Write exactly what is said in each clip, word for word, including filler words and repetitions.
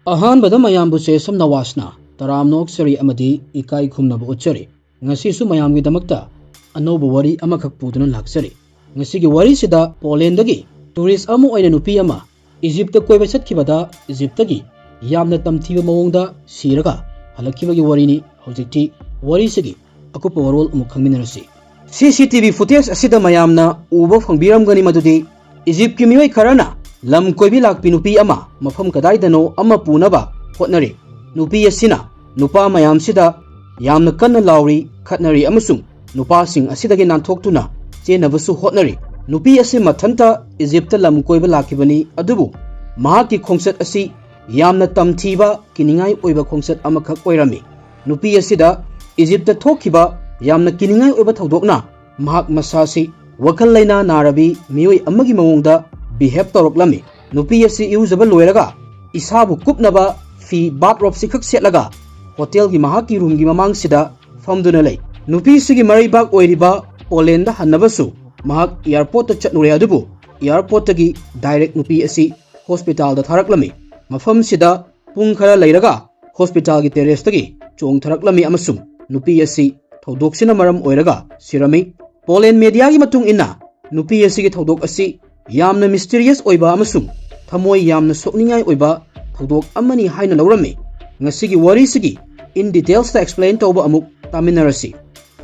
ꯑꯍꯥꯟꯕꯗ ꯃꯌꯥꯝꯕꯨ ꯁꯦꯁꯝ ꯅꯋꯥꯁꯅ ꯇꯔꯥꯝꯅ ꯑꯣꯛꯆꯔꯤ ꯑꯃꯗꯤ ꯏꯀꯥꯏ ꯈꯨꯝꯅꯕ ꯎꯠꯆꯔꯤ꯫ ꯉꯁꯤꯁꯨ ꯃꯌꯥꯝꯒꯤꯗꯃꯛꯇ ꯑꯅꯧꯕ ꯋꯥꯔꯤ ꯑꯃꯈꯛ ꯄꯨꯗꯨꯅ ꯂꯥꯛꯆꯔꯤ꯫ ꯉꯁꯤꯒꯤ ꯋꯥꯔꯤꯁꯤꯗ ꯄꯣꯂꯦꯟꯗꯒꯤ ꯇꯨꯔꯤꯁ ꯑꯃ ꯑꯣꯏꯅ ꯅꯨꯄꯤ ꯑꯃ ꯏꯖꯤꯞꯇ ꯀꯣꯏꯕ ꯆꯠꯈꯤꯕꯗ ꯏꯖꯤꯞꯇꯒꯤ ꯌꯥꯝꯅ ꯇꯝꯊꯤꯕ ꯃꯑꯣꯡꯗ ꯁꯤꯔꯒ ꯍꯜꯂꯛꯈꯤꯕꯒꯤ ꯋꯥꯔꯤꯅꯤ꯫ ꯍꯧꯖꯤꯛꯇꯤ ꯋꯥꯔꯤꯁꯤꯒꯤ ꯑꯀꯨꯞꯄ ꯋꯥꯔꯣꯜ ꯑꯃꯨꯛ ꯈꯪꯃꯤꯟꯅꯔꯁꯤ꯫ ꯁꯤ ꯁꯤ ꯇꯤ ꯚꯤ ꯐꯨꯇꯦꯖ ꯑꯁꯤꯗ ꯃꯌꯥꯝꯅ ꯎꯕ ꯐꯪꯕꯤꯔꯝꯒꯅꯤ ꯃꯗꯨꯗꯤ ꯏꯖꯤꯞꯀꯤ ꯃꯤꯑꯣꯏ ꯈꯔꯅ ꯂꯝ ꯀꯣꯏꯕꯤ ꯂꯥꯛꯄꯤ ꯅꯨꯄꯤ ꯑꯃ ꯃꯐꯝ ꯀꯗꯥꯏꯗꯅꯣ ꯑꯃ ꯄꯨꯅꯕ ꯍꯣꯠꯅꯔꯤ꯫ ꯅꯨꯄꯤ ꯑꯁꯤꯅ ꯅꯨꯄꯥ ꯃꯌꯥꯝꯁꯤꯗ ꯌꯥꯝꯅ ꯀꯟꯅ ꯂꯥꯎꯔꯤ, ꯈꯠꯅꯔꯤ ꯑꯃꯁꯨꯡ ꯅꯨꯄꯥꯁꯤꯡ ꯑꯁꯤꯗꯒꯤ ꯅꯥꯟꯊꯣꯛꯇꯨꯅ ꯆꯦꯟꯅꯕꯁꯨ ꯍꯣꯠꯅꯔꯤ꯫ ꯅꯨꯄꯤ ꯑꯁꯤ ꯃꯊꯟꯇ ꯏꯖꯤꯞꯇ ꯂꯝ ꯀꯣꯏꯕ ꯂꯥꯛꯈꯤꯕꯅꯤ, ꯑꯗꯨꯕꯨ ꯃꯍꯥꯛꯀꯤ ꯈꯣꯡꯆꯠ ꯑꯁꯤ ꯌꯥꯝꯅ ꯇꯝꯊꯤꯕ, ꯀꯤꯅꯤꯡꯉꯥꯏ ꯑꯣꯏꯕ ꯈꯣꯡꯆꯠ ꯑꯃꯈꯛ ꯑꯣꯏꯔꯝꯃꯤ꯫ ꯅꯨꯄꯤ ꯑꯁꯤꯗ ꯏꯖꯤꯞꯇ ꯊꯣꯛꯈꯤꯕ ꯌꯥꯝꯅ ꯀꯤꯅꯤꯡꯉꯥꯏ ꯑꯣꯏꯕ ꯊꯧꯗꯣꯛꯅ ꯃꯍꯥꯛ ꯃꯁꯥꯁꯤ ꯋꯥꯈꯜ ꯂꯩꯅꯥ ꯅꯥꯔꯕꯤ ꯃꯤꯑꯣꯏ ꯑꯃꯒꯤ ꯃꯑꯣꯡꯗ ꯕꯤꯍꯦꯕ ꯇꯧꯔꯛꯂꯝꯃꯤ꯫ ꯅꯨꯄꯤ ꯑꯁꯤ ꯏꯔꯨꯖꯕ ꯂꯣꯏꯔꯒ ꯏꯁꯥꯕꯨ ꯀꯨꯞꯅꯕ ꯐꯤ ꯕꯥꯊꯔꯣꯕꯁꯤ ꯈꯛ ꯁꯦꯠꯂꯒ ꯍꯣꯇꯦꯜꯒꯤ ꯃꯍꯥꯛꯀꯤ ꯔꯨꯝꯒꯤ ꯃꯃꯥꯡꯁꯤꯗ ꯐꯝꯗꯨꯅ ꯂꯩ꯫ ꯅꯨꯄꯤꯁꯤꯒꯤ ꯃꯔꯩꯕꯥꯛ ꯑꯣꯏꯔꯤꯕ ꯄꯣꯂꯦꯟꯗ ꯍꯟꯅꯕꯁꯨ ꯃꯍꯥꯛ ꯑꯦꯌꯥꯔꯄꯣꯔꯠꯇ ꯆꯠꯂꯨꯔꯦ, ꯑꯗꯨꯕꯨ ꯑꯦꯌꯥꯔꯄꯣꯔꯠꯇꯒꯤ ꯗꯥꯏꯔꯦꯛ ꯅꯨꯄꯤ ꯑꯁꯤ ꯍꯣꯁꯄꯤꯇꯥꯜꯗ ꯊꯥꯔꯛꯂꯝꯃꯤ꯫ ꯃꯐꯝꯁꯤꯗ ꯄꯨꯡ ꯈꯔ ꯂꯩꯔꯒ ꯍꯣꯁꯄꯤꯇꯥꯜꯒꯤ ꯇꯦꯔꯦꯁꯇꯒꯤ ꯆꯣꯡꯊꯔꯛꯂꯝꯃꯤ ꯑꯃꯁꯨꯡ ꯅꯨꯄꯤ ꯑꯁꯤ ꯊꯧꯗꯣꯛꯁꯤꯅ ꯃꯔꯝ ꯑꯣꯏꯔꯒ ꯁꯤꯔꯝꯃꯤ꯫ ꯄꯣꯂꯦꯟ ꯃꯦꯗꯤꯌꯥꯒꯤ ꯃꯇꯨꯡ ꯏꯟꯅ, ꯅꯨꯄꯤ ꯑꯁꯤꯒꯤ ꯊꯧꯗꯣꯛ ꯑꯁꯤ ꯌꯥꯝꯅ ꯃꯤꯁꯇꯤꯔꯤꯌꯁ ꯑꯣꯏꯕ ꯑꯃꯁꯨꯡ ꯊꯃꯣꯏ ꯌꯥꯝꯅ ꯁꯣꯛꯅꯤꯡꯉꯥꯏ ꯑꯣꯏꯕ ꯊꯧꯗꯣꯛ ꯑꯃꯅꯤ ꯍꯥꯏꯅ ꯂꯧꯔꯝꯃꯤ꯫ ꯉꯁꯤꯒꯤ ꯋꯥꯔꯤꯁꯤꯒꯤ in details ꯇ explain ꯇꯧꯕ ꯑꯃꯨꯛ ꯇꯥꯃꯤꯟꯅꯔꯁꯤ꯫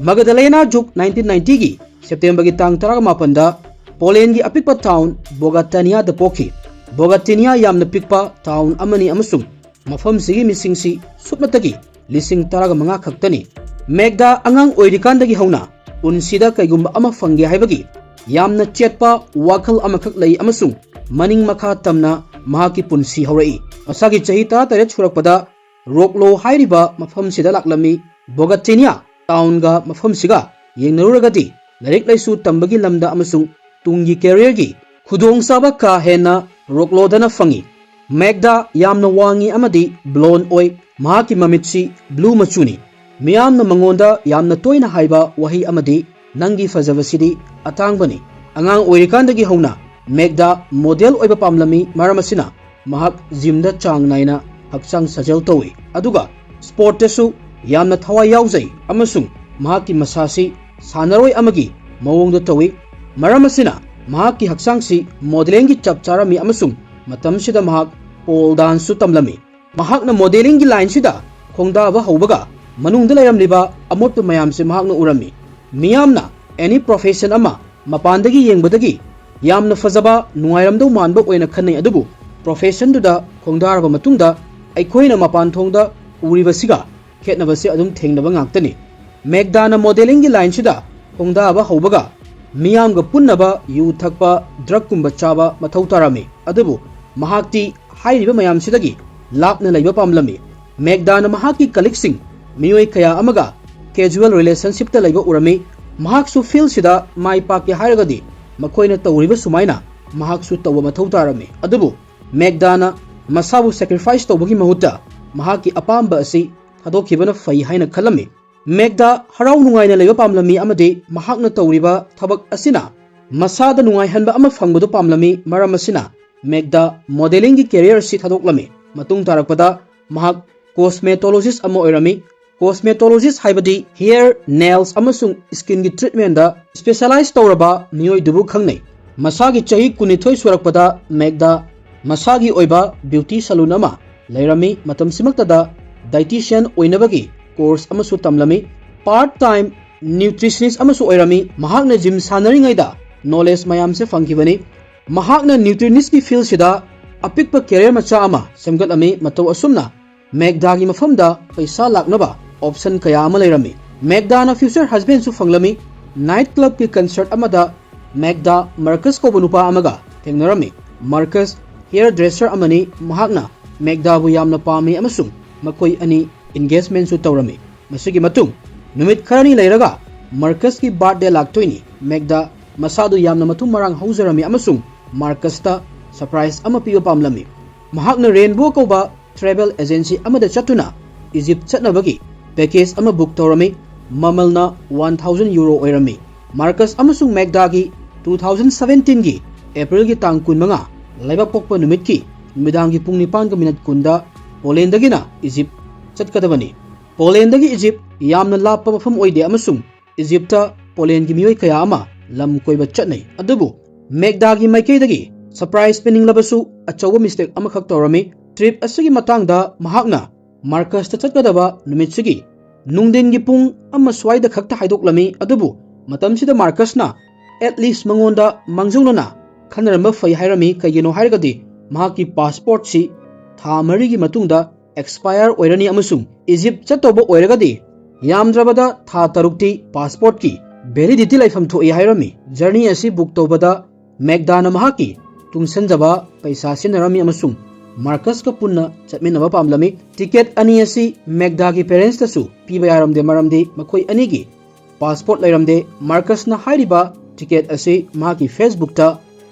ꯃꯒꯗꯂꯦꯅꯥ ꯖꯨꯛ ꯅꯥꯏꯟꯇꯤꯟ ꯅꯥꯏꯟꯇꯤꯒꯤ ꯁꯦꯞꯇꯦꯝꯕꯔꯒꯤ ꯇꯥꯡ ꯇꯔꯥꯃꯥꯄꯟꯗ ꯄꯣꯂꯦꯟꯒꯤ ꯑꯄꯤꯛꯄ ꯇꯥꯎꯟ ꯕꯣꯒꯥꯇꯥꯅꯤꯌꯥꯗ ꯄꯣꯛꯈꯤ꯫ ꯕꯣꯒꯥꯇꯤꯅꯤꯌꯥ ꯌꯥꯝꯅ ꯄꯤꯛꯄ ꯇꯥꯎꯟ ꯑꯃꯅꯤ ꯑꯃꯁꯨꯡ ꯃꯐꯝꯁꯤꯒꯤ ꯃꯤꯁꯤꯡꯁꯤ ꯁꯨꯞꯅꯇꯒꯤ ꯂꯤꯁꯤꯡ ꯇꯔꯥꯒ ꯃꯉꯥ ꯈꯛꯇꯅꯤ꯫ ꯃꯦꯒꯗꯥ ꯑꯉꯥꯡ ꯑꯣꯏꯔꯤꯀꯥꯟꯗꯒꯤ ꯍꯧꯅ ꯄꯨꯟꯁꯤꯗ ꯀꯩꯒꯨꯝꯕ ꯑꯃ ꯐꯪꯒꯦ ꯍꯥꯏꯕꯒꯤ ꯌꯥꯝꯅ ꯆꯦꯠꯄ ꯋꯥꯈꯜ ꯑꯃꯈꯛ ꯂꯩ ꯑꯃꯁꯨꯡ ꯃꯅꯤꯡ ꯃꯈꯥ ꯇꯝꯅ ꯃꯍꯥꯛꯀꯤ ꯄꯨꯟꯁꯤ ꯍꯧꯔꯛꯏ꯫ ꯃꯁꯥꯒꯤ ꯆꯍꯤ ꯇꯔꯥꯇꯔꯦꯠ ꯁꯨꯔꯛꯄꯗ ꯔꯣꯛꯂꯣ ꯍꯥꯏꯔꯤꯕ ꯃꯐꯝꯁꯤꯗ ꯂꯥꯛꯂꯝꯃꯤ꯫ ꯕꯣꯒꯥꯇꯤꯅꯤꯌꯥ ꯇꯥꯎꯟꯒ ꯃꯐꯝꯁꯤꯒ ꯌꯦꯡꯅꯔꯨꯔꯒꯗꯤ ꯂꯥꯏꯔꯤꯛ ꯂꯥꯏꯁꯨ ꯇꯝꯕꯒꯤ ꯂꯝꯗ ꯑꯃꯁꯨꯡ ꯇꯨꯡꯒꯤ ꯀꯦꯔꯤꯌꯔꯒꯤ ꯈꯨꯗꯣꯡꯆꯥꯕ ꯀꯥ ꯍꯦꯟꯅ ꯔꯣꯛꯂꯣꯗꯅ ꯐꯪꯏ꯫ ꯃꯦꯒꯗꯥ ꯌꯥꯝꯅ ꯋꯥꯡꯏ ꯑꯃꯗꯤ ꯕ꯭ꯂꯣꯟ ꯑꯣꯏ꯫ ꯃꯍꯥꯛꯀꯤ ꯃꯃꯤꯠꯁꯤ ꯕ꯭ꯂꯨ ꯃꯆꯨꯅꯤ꯫ ꯃꯤꯌꯥꯝꯅ ꯃꯉꯣꯟꯗ ꯌꯥꯝꯅ ꯇꯣꯏꯅ ꯍꯥꯏꯕ ꯋꯥꯍꯩ ꯑꯃꯗꯤ "ꯅꯪꯒꯤ ꯐꯖꯕꯁꯤꯗꯤ ꯑꯇꯥꯡꯕꯅꯤ"꯫ ꯑꯉꯥꯡ ꯑꯣꯏꯔꯤꯀꯥꯟꯗꯒꯤ ꯍꯧꯅ ꯃꯦꯒꯗꯥ ꯃꯣꯗꯦꯜ ꯑꯣꯏꯕ ꯄꯥꯝꯂꯝꯃꯤ, ꯃꯔꯝ ꯑꯁꯤꯅ ꯃꯍꯥꯛ ꯖꯤꯝꯗ ꯆꯥꯡ ꯅꯥꯏꯅ ꯍꯛꯆꯥꯡ ꯁꯥꯖꯦꯜ ꯇꯧꯏ, ꯑꯗꯨꯒ ꯁ꯭ꯄꯣꯔꯠꯇꯁꯨ ꯌꯥꯝꯅ ꯊꯋꯥꯏ ꯌꯥꯎꯖꯩ, ꯑꯃꯁꯨꯡ ꯃꯍꯥꯛꯀꯤ ꯃꯁꯥꯁꯤ ꯁꯥꯟꯅꯔꯣꯏ ꯑꯃꯒꯤ ꯃꯑꯣꯡꯗ ꯇꯧꯏ꯫ ꯃꯔꯝ ꯑꯁꯤꯅ ꯃꯍꯥꯛꯀꯤ ꯍꯛꯆꯥꯡꯁꯤ ꯃꯣꯗꯦꯂꯤꯡꯒꯤ ꯆꯞ ꯆꯥꯔꯝꯃꯤ, ꯑꯃꯁꯨꯡ ꯃꯇꯝꯁꯤꯗ ꯃꯍꯥꯛ ꯄꯣꯜ ꯗꯥꯟꯁꯁꯨ ꯇꯝꯂꯝꯃꯤ꯫ ꯃꯍꯥꯛꯅ ꯃꯣꯗꯦꯂꯤꯡꯒꯤ ꯂꯥꯏꯟꯁꯤꯗ ꯈꯣꯡꯗꯥꯕ ꯍꯧꯕꯒ ꯃꯅꯨꯡꯗ ꯂꯩꯔꯝꯂꯤꯕ ꯑꯃꯣꯠꯄ ꯃꯌꯥꯝꯁꯦ ꯃꯍꯥꯛꯅ ꯎꯔꯝꯃꯤ꯫ ꯃꯤꯌꯥꯝꯅ ꯑꯦꯅꯤ ꯄ꯭ꯔꯣꯐꯦꯁꯟ ꯑꯃ ꯃꯄꯥꯟꯗꯒꯤ ꯌꯦꯡꯕꯗꯒꯤ ꯌꯥꯝꯅ ꯐꯖꯕ, ꯅꯨꯡꯉꯥꯏꯔꯝꯗꯧ ꯃꯥꯟꯕ ꯑꯣꯏꯅ ꯈꯟꯅꯩ, ꯑꯗꯨꯕꯨ ꯄ꯭ꯔꯣꯐꯦꯁꯟꯗꯨꯗ ꯈꯣꯡꯗꯥꯔꯕ ꯃꯇꯨꯡꯗ ꯑꯩꯈꯣꯏꯅ ꯃꯄꯥꯟ ꯊꯣꯡꯗ ꯎꯔꯤꯕꯁꯤꯒ ꯈꯦꯠꯅꯕꯁꯤ ꯑꯗꯨꯝ ꯊꯦꯡꯅꯕ ꯉꯥꯛꯇꯅꯤ꯫ ꯃꯦꯒꯗꯥꯅ ꯃꯣꯗꯦꯂꯤꯡꯒꯤ ꯂꯥꯏꯟꯁꯤꯗ ꯈꯣꯡꯗꯥꯕ ꯍꯧꯕꯒ ꯃꯤꯌꯥꯝꯒ ꯄꯨꯟꯅꯕ ꯌꯨ ꯊꯛꯄ, ꯗ꯭ꯔꯒꯀꯨꯝꯕ ꯆꯥꯕ ꯃꯊꯧ ꯇꯥꯔꯝꯃꯤ, ꯑꯗꯨꯕꯨ ꯃꯍꯥꯛꯇꯤ ꯍꯥꯏꯔꯤꯕ ꯃꯌꯥꯝꯁꯤꯗꯒꯤ ꯂꯥꯞꯅ ꯂꯩꯕ ꯄꯥꯝꯂꯝꯃꯤ꯫ ꯃꯦꯒꯗꯥꯅ ꯃꯍꯥꯛꯀꯤ ꯀꯂꯤꯛꯁꯤꯡ ꯃꯤꯑꯣꯏ ꯀꯌꯥ ꯑꯃꯒ ꯀꯦꯖꯨꯋꯦꯜ ꯔꯤꯂꯦꯁꯟꯁꯤꯞꯇ ꯂꯩꯕ ꯎꯔꯝꯃꯤ꯫ ꯃꯍꯥꯛꯁꯨ ꯐꯤꯜꯁꯤꯗ ꯃꯥꯏ ꯄꯥꯛꯀꯦ ꯍꯥꯏꯔꯒꯗꯤ ꯃꯈꯣꯏꯅ ꯇꯧꯔꯤꯕ ꯁꯨꯃꯥꯏꯅ ꯃꯍꯥꯛꯁꯨ ꯇꯧꯕ ꯃꯊꯧ ꯇꯥꯔꯝꯃꯤ꯫ ꯑꯗꯨꯕꯨ ꯃꯦꯒꯗꯥꯅ ꯃꯁꯥꯕꯨ ꯁꯦꯀ꯭ꯔꯤꯐꯥꯏꯁ ꯇꯧꯕꯒꯤ ꯃꯍꯨꯠꯇ ꯃꯍꯥꯛꯀꯤ ꯑꯄꯥꯝꯕ ꯑꯁꯤ ꯊꯥꯗꯣꯛꯈꯤꯕꯅ ꯐꯩ ꯍꯥꯏꯅ ꯈꯜꯂꯝꯃꯤ꯫ ꯃꯦꯒꯗꯥ ꯍꯔꯥꯎ ꯅꯨꯡꯉꯥꯏꯅ ꯂꯩꯕ ꯄꯥꯝꯂꯝꯃꯤ, ꯑꯃꯗꯤ ꯃꯍꯥꯛꯅ ꯇꯧꯔꯤꯕ ꯊꯕꯛ ꯑꯁꯤꯅ ꯃꯁꯥꯗ ꯅꯨꯡꯉꯥꯏꯍꯟꯕ ꯑꯃ ꯐꯪꯕꯗꯨ ꯄꯥꯝꯂꯝꯃꯤ꯫ ꯃꯔꯝ ꯑꯁꯤꯅ ꯃꯦꯒꯗꯥ ꯃꯣꯗꯦꯂꯤꯡꯒꯤ ꯀꯦꯔꯤꯌꯔ ꯑꯁꯤ ꯊꯥꯗꯣꯛꯂꯝꯃꯤ꯫ ꯃꯇꯨꯡ ꯇꯥꯔꯛꯄꯗ ꯃꯍꯥꯛ ꯀꯣꯁꯃꯦꯇꯣꯂꯣꯖꯤꯁ ꯑꯃ ꯑꯣꯏꯔꯝꯃꯤ꯫ ꯀꯣꯁꯃꯦꯇꯣꯂꯣꯖꯤꯁ ꯍꯥꯏꯕꯗꯤ ꯍꯤꯌꯔ, ꯅꯦꯜꯁ ꯑꯃꯁꯨꯡ ꯁ꯭ꯀꯤꯟꯒꯤ ꯇ꯭ꯔꯤꯠꯃꯦꯟꯗ ꯁ꯭ꯄꯦꯁꯤꯌꯦꯂꯥꯏꯖ ꯇꯧꯔꯕ ꯃꯤꯑꯣꯏꯗꯨꯕꯨ ꯈꯪꯅꯩ꯫ ꯃꯁꯥꯒꯤ ꯆꯍꯤ ꯀꯨꯟꯅꯤꯊꯣꯏ ꯁꯨꯔꯛꯄꯗ ꯃꯦꯒꯗꯥ ꯃꯁꯥꯒꯤ ꯑꯣꯏꯕ ꯕ꯭ꯌꯨꯇꯤ ꯁꯂꯨꯟ ꯑꯃ ꯂꯩꯔꯝꯃꯤ꯫ ꯃꯇꯝꯁꯤꯃꯛꯇꯗ ꯗꯥꯏꯇꯤꯁꯤꯌꯟ ꯑꯣꯏꯅꯕꯒꯤ ꯀꯣꯔꯁ ꯑꯃꯁꯨ ꯇꯝꯂꯝꯃꯤ꯫ ꯄꯥꯔꯠ ꯇꯥꯏꯝ ꯅ꯭ꯌꯨꯇ꯭ꯔꯤꯁꯅꯤꯁ ꯑꯃꯁꯨ ꯑꯣꯏꯔꯝꯃꯤ꯫ ꯃꯍꯥꯛꯅ ꯖꯤꯝ ꯁꯥꯟꯅꯔꯤꯉꯩꯗ ꯅꯣꯂꯦꯖ ꯃꯌꯥꯝꯁꯦ ꯐꯪꯈꯤꯕꯅꯤ꯫ ꯃꯍꯥꯛꯅ ꯅ꯭ꯌꯨꯇ꯭ꯔꯤꯅꯤꯁꯀꯤ ꯐꯤꯜꯁꯤꯗ ꯑꯄꯤꯛꯄ ꯀꯦꯔꯤꯌꯔ ꯃꯆꯥ ꯑꯃ ꯁꯦꯝꯒꯠꯂꯝꯃꯤ꯫ ꯃꯇꯧ ꯑꯁꯨꯝꯅ ꯃꯦꯒꯗꯥꯒꯤ ꯃꯐꯝꯗ ꯄꯩꯁꯥ ꯂꯥꯛꯅꯕ ꯑꯣꯞꯁꯟ ꯀꯌꯥ ꯑꯃ ꯂꯩꯔꯝꯃꯤ꯫ ꯃꯦꯒꯗꯥꯅ ꯐ꯭ꯌꯨꯆꯔ ꯍꯁꯕꯦꯟꯁꯨ ꯐꯪꯂꯝꯃꯤ꯫ ꯅꯥꯏꯠ ꯀ꯭ꯂꯕꯀꯤ ꯀꯟꯁꯔꯠ ꯑꯃꯗ ꯃꯦꯒꯗꯥ ꯃꯥꯔꯀꯁ ꯀꯧꯕ ꯅꯨꯄꯥ ꯑꯃꯒ ꯊꯦꯡꯅꯔꯝꯃꯤ꯫ ꯃꯥꯔꯀꯁ ꯍꯤꯌꯔ ꯗ꯭ꯔꯦꯁꯔ ꯑꯃꯅꯤ꯫ ꯃꯍꯥꯛꯅ ꯃꯦꯒꯗꯥꯕꯨ ꯌꯥꯝꯅ ꯄꯥꯝꯃꯤ ꯑꯃꯁꯨꯡ ꯃꯈꯣꯏ ꯑꯅꯤ ꯏꯟꯒꯦꯖꯃꯦꯟꯁꯨ ꯇꯧꯔꯝꯃꯤ꯫ ꯃꯁꯤꯒꯤ ꯃꯇꯨꯡ ꯅꯨꯃꯤꯠ ꯈꯔꯅꯤ ꯂꯩꯔꯒ ꯃꯥꯔꯀꯁꯀꯤ ꯕꯥꯔꯊꯗꯦ ꯂꯥꯛꯇꯣꯏꯅꯤ꯫ ꯃꯦꯒꯗꯥ ꯃꯁꯥꯗꯨ ꯌꯥꯝꯅ ꯃꯊꯨꯝ ꯃꯔꯥꯡ ꯍꯧꯖꯔꯝꯃꯤ ꯑꯃꯁꯨꯡ ꯃꯥꯔꯀꯁꯇ ꯁꯔꯄ꯭ꯔꯥꯏꯖ ꯑꯃ ꯄꯤꯕ ꯄꯥꯝꯂꯝꯃꯤ꯫ ꯃꯍꯥꯛꯅ ꯔꯦꯟꯕꯣ ꯀꯧꯕ ꯇ꯭ꯔꯦꯚꯦꯜ ꯑꯦꯖꯦꯟꯁꯤ ꯑꯃꯗ ꯆꯠꯇꯨꯅ ꯏꯖꯤꯞ ꯆꯠꯅꯕꯒꯤ ꯄꯦꯀꯦꯖ ꯑꯃ ꯕꯨꯛ ꯇꯧꯔꯝꯃꯤ꯫ ꯃꯃꯜꯅ ꯋꯥꯟ ꯊꯥꯎꯖꯟ ꯌꯨꯔꯣ ꯑꯣꯏꯔꯝꯃꯤ꯫ ꯃꯥꯔꯀꯁ ꯑꯃꯁꯨꯡ ꯃꯦꯒꯗꯥꯒꯤ ꯇꯨ ꯊꯥꯎꯖꯟ ꯁꯚꯦꯟꯇꯤꯟꯒꯤ ꯑꯦꯄ꯭ꯔꯤꯜꯒꯤ ꯇꯥꯡ ꯀꯨꯟꯃꯉꯥ, ꯂꯩꯕꯥꯛꯄꯣꯛꯄ ꯅꯨꯃꯤꯠꯀꯤ ꯅꯨꯃꯤꯗꯥꯡꯒꯤ ꯄꯨꯡ ꯅꯤꯄꯥꯟꯒ ꯃꯤꯅꯠ ꯀꯨꯟꯗ ꯄꯣꯂꯦꯟꯗꯒꯤꯅ ꯏꯖꯤꯞ ꯆꯠꯀꯗꯕꯅꯤ꯫ ꯄꯣꯂꯦꯟꯗꯒꯤ ꯏꯖꯤꯞ ꯌꯥꯝꯅ ꯂꯥꯞꯄ ꯃꯐꯝ ꯑꯣꯏꯗꯦ ꯑꯃꯁꯨꯡ ꯏꯖꯤꯞꯇ ꯄꯣꯂꯦꯟꯒꯤ ꯃꯤꯑꯣꯏ ꯀꯌꯥ ꯑꯃ ꯂꯝ ꯀꯣꯏꯕ ꯆꯠꯅꯩ꯫ ꯑꯗꯨꯕꯨ ꯃꯦꯒꯗꯥꯒꯤ ꯃꯥꯏꯀꯩꯗꯒꯤ ꯁꯔꯄ꯭ꯔꯥꯏꯖ ꯄꯤꯅꯤꯡꯂꯕꯁꯨ ꯑꯆꯧꯕ ꯃꯤꯁꯇꯦꯛ ꯑꯃꯈꯛ ꯇꯧꯔꯝꯃꯤ꯫ ꯇ꯭ꯔꯤꯞ ꯑꯁꯤꯒꯤ ꯃꯇꯥꯡꯗ ꯃꯍꯥꯛꯅ ꯃꯥꯔꯀꯁꯇ ꯆꯠꯀꯗꯕ ꯅꯨꯃꯤꯠꯁꯤꯒꯤ ꯅꯨꯡꯊꯤꯟꯒꯤ ꯄꯨꯡ ꯑꯃ ꯁ꯭ꯋꯥꯏꯗ ꯈꯛꯇ ꯍꯥꯏꯗꯣꯛꯂꯝꯃꯤ꯫ ꯑꯗꯨꯕꯨ ꯃꯇꯝꯁꯤꯗ ꯃꯥꯔꯀꯁꯅ ꯑꯦꯠꯂꯤꯁ ꯃꯉꯣꯟꯗ ꯃꯥꯡꯖꯧꯅꯅ ꯈꯟꯅꯔꯝꯕ ꯐꯩ ꯍꯥꯏꯔꯝꯃꯤ꯫ ꯀꯩꯒꯤꯅꯣ ꯍꯥꯏꯔꯒꯗꯤ ꯃꯍꯥꯛꯀꯤ ꯄꯥꯁꯄꯣꯔꯠꯁꯤ ꯊꯥ ꯃꯔꯤꯒꯤ ꯃꯇꯨꯡꯗ ꯑꯦꯛꯁꯄꯥꯌꯔ ꯑꯣꯏꯔꯅꯤ ꯑꯃꯁꯨꯡ ꯏꯖꯤꯞ ꯆꯠꯇꯧꯕ ꯑꯣꯏꯔꯒꯗꯤ ꯌꯥꯝꯗ꯭ꯔꯕꯗ ꯊꯥ ꯇꯔꯨꯛꯇꯤ ꯄꯥꯁꯄꯣꯔꯠꯀꯤ ꯚꯦꯂꯤꯗꯤꯇꯤ ꯂꯩꯐꯝ ꯊꯣꯛꯏ ꯍꯥꯏꯔꯝꯃꯤ꯫ ꯖꯔꯅꯤ ꯑꯁꯤ ꯕꯨꯛ ꯇꯧꯕꯗ ꯃꯦꯒꯗꯥꯅ ꯃꯍꯥꯛꯀꯤ ꯇꯨꯡꯁꯟꯖꯕ ꯄꯩꯁꯥ ꯁꯤꯖꯤꯟꯅꯔꯝꯃꯤ ꯑꯃꯁꯨꯡ ꯃꯥꯔꯀꯁꯀ ꯄꯨꯟꯅ ꯆꯠꯃꯤꯟꯅꯕ ꯄꯥꯝꯂꯝꯃꯤ꯫ ꯇꯤꯀꯦꯠ ꯑꯅꯤ ꯑꯁꯤ ꯃꯦꯒꯗꯥꯒꯤ ꯄꯦꯔꯦꯟꯁꯇꯁꯨ ꯄꯤꯕ ꯌꯥꯔꯝꯗꯦ, ꯃꯔꯝꯗꯤ ꯃꯈꯣꯏ ꯑꯅꯤꯒꯤ ꯄꯥꯁꯄꯣꯔꯠ ꯂꯩꯔꯝꯗꯦ꯫ ꯃꯥꯔꯀꯁꯅ ꯍꯥꯏꯔꯤꯕ ꯇꯤꯀꯦꯠ ꯑꯁꯤ ꯃꯍꯥꯛꯀꯤ ꯐꯦꯁꯕꯨꯛꯇ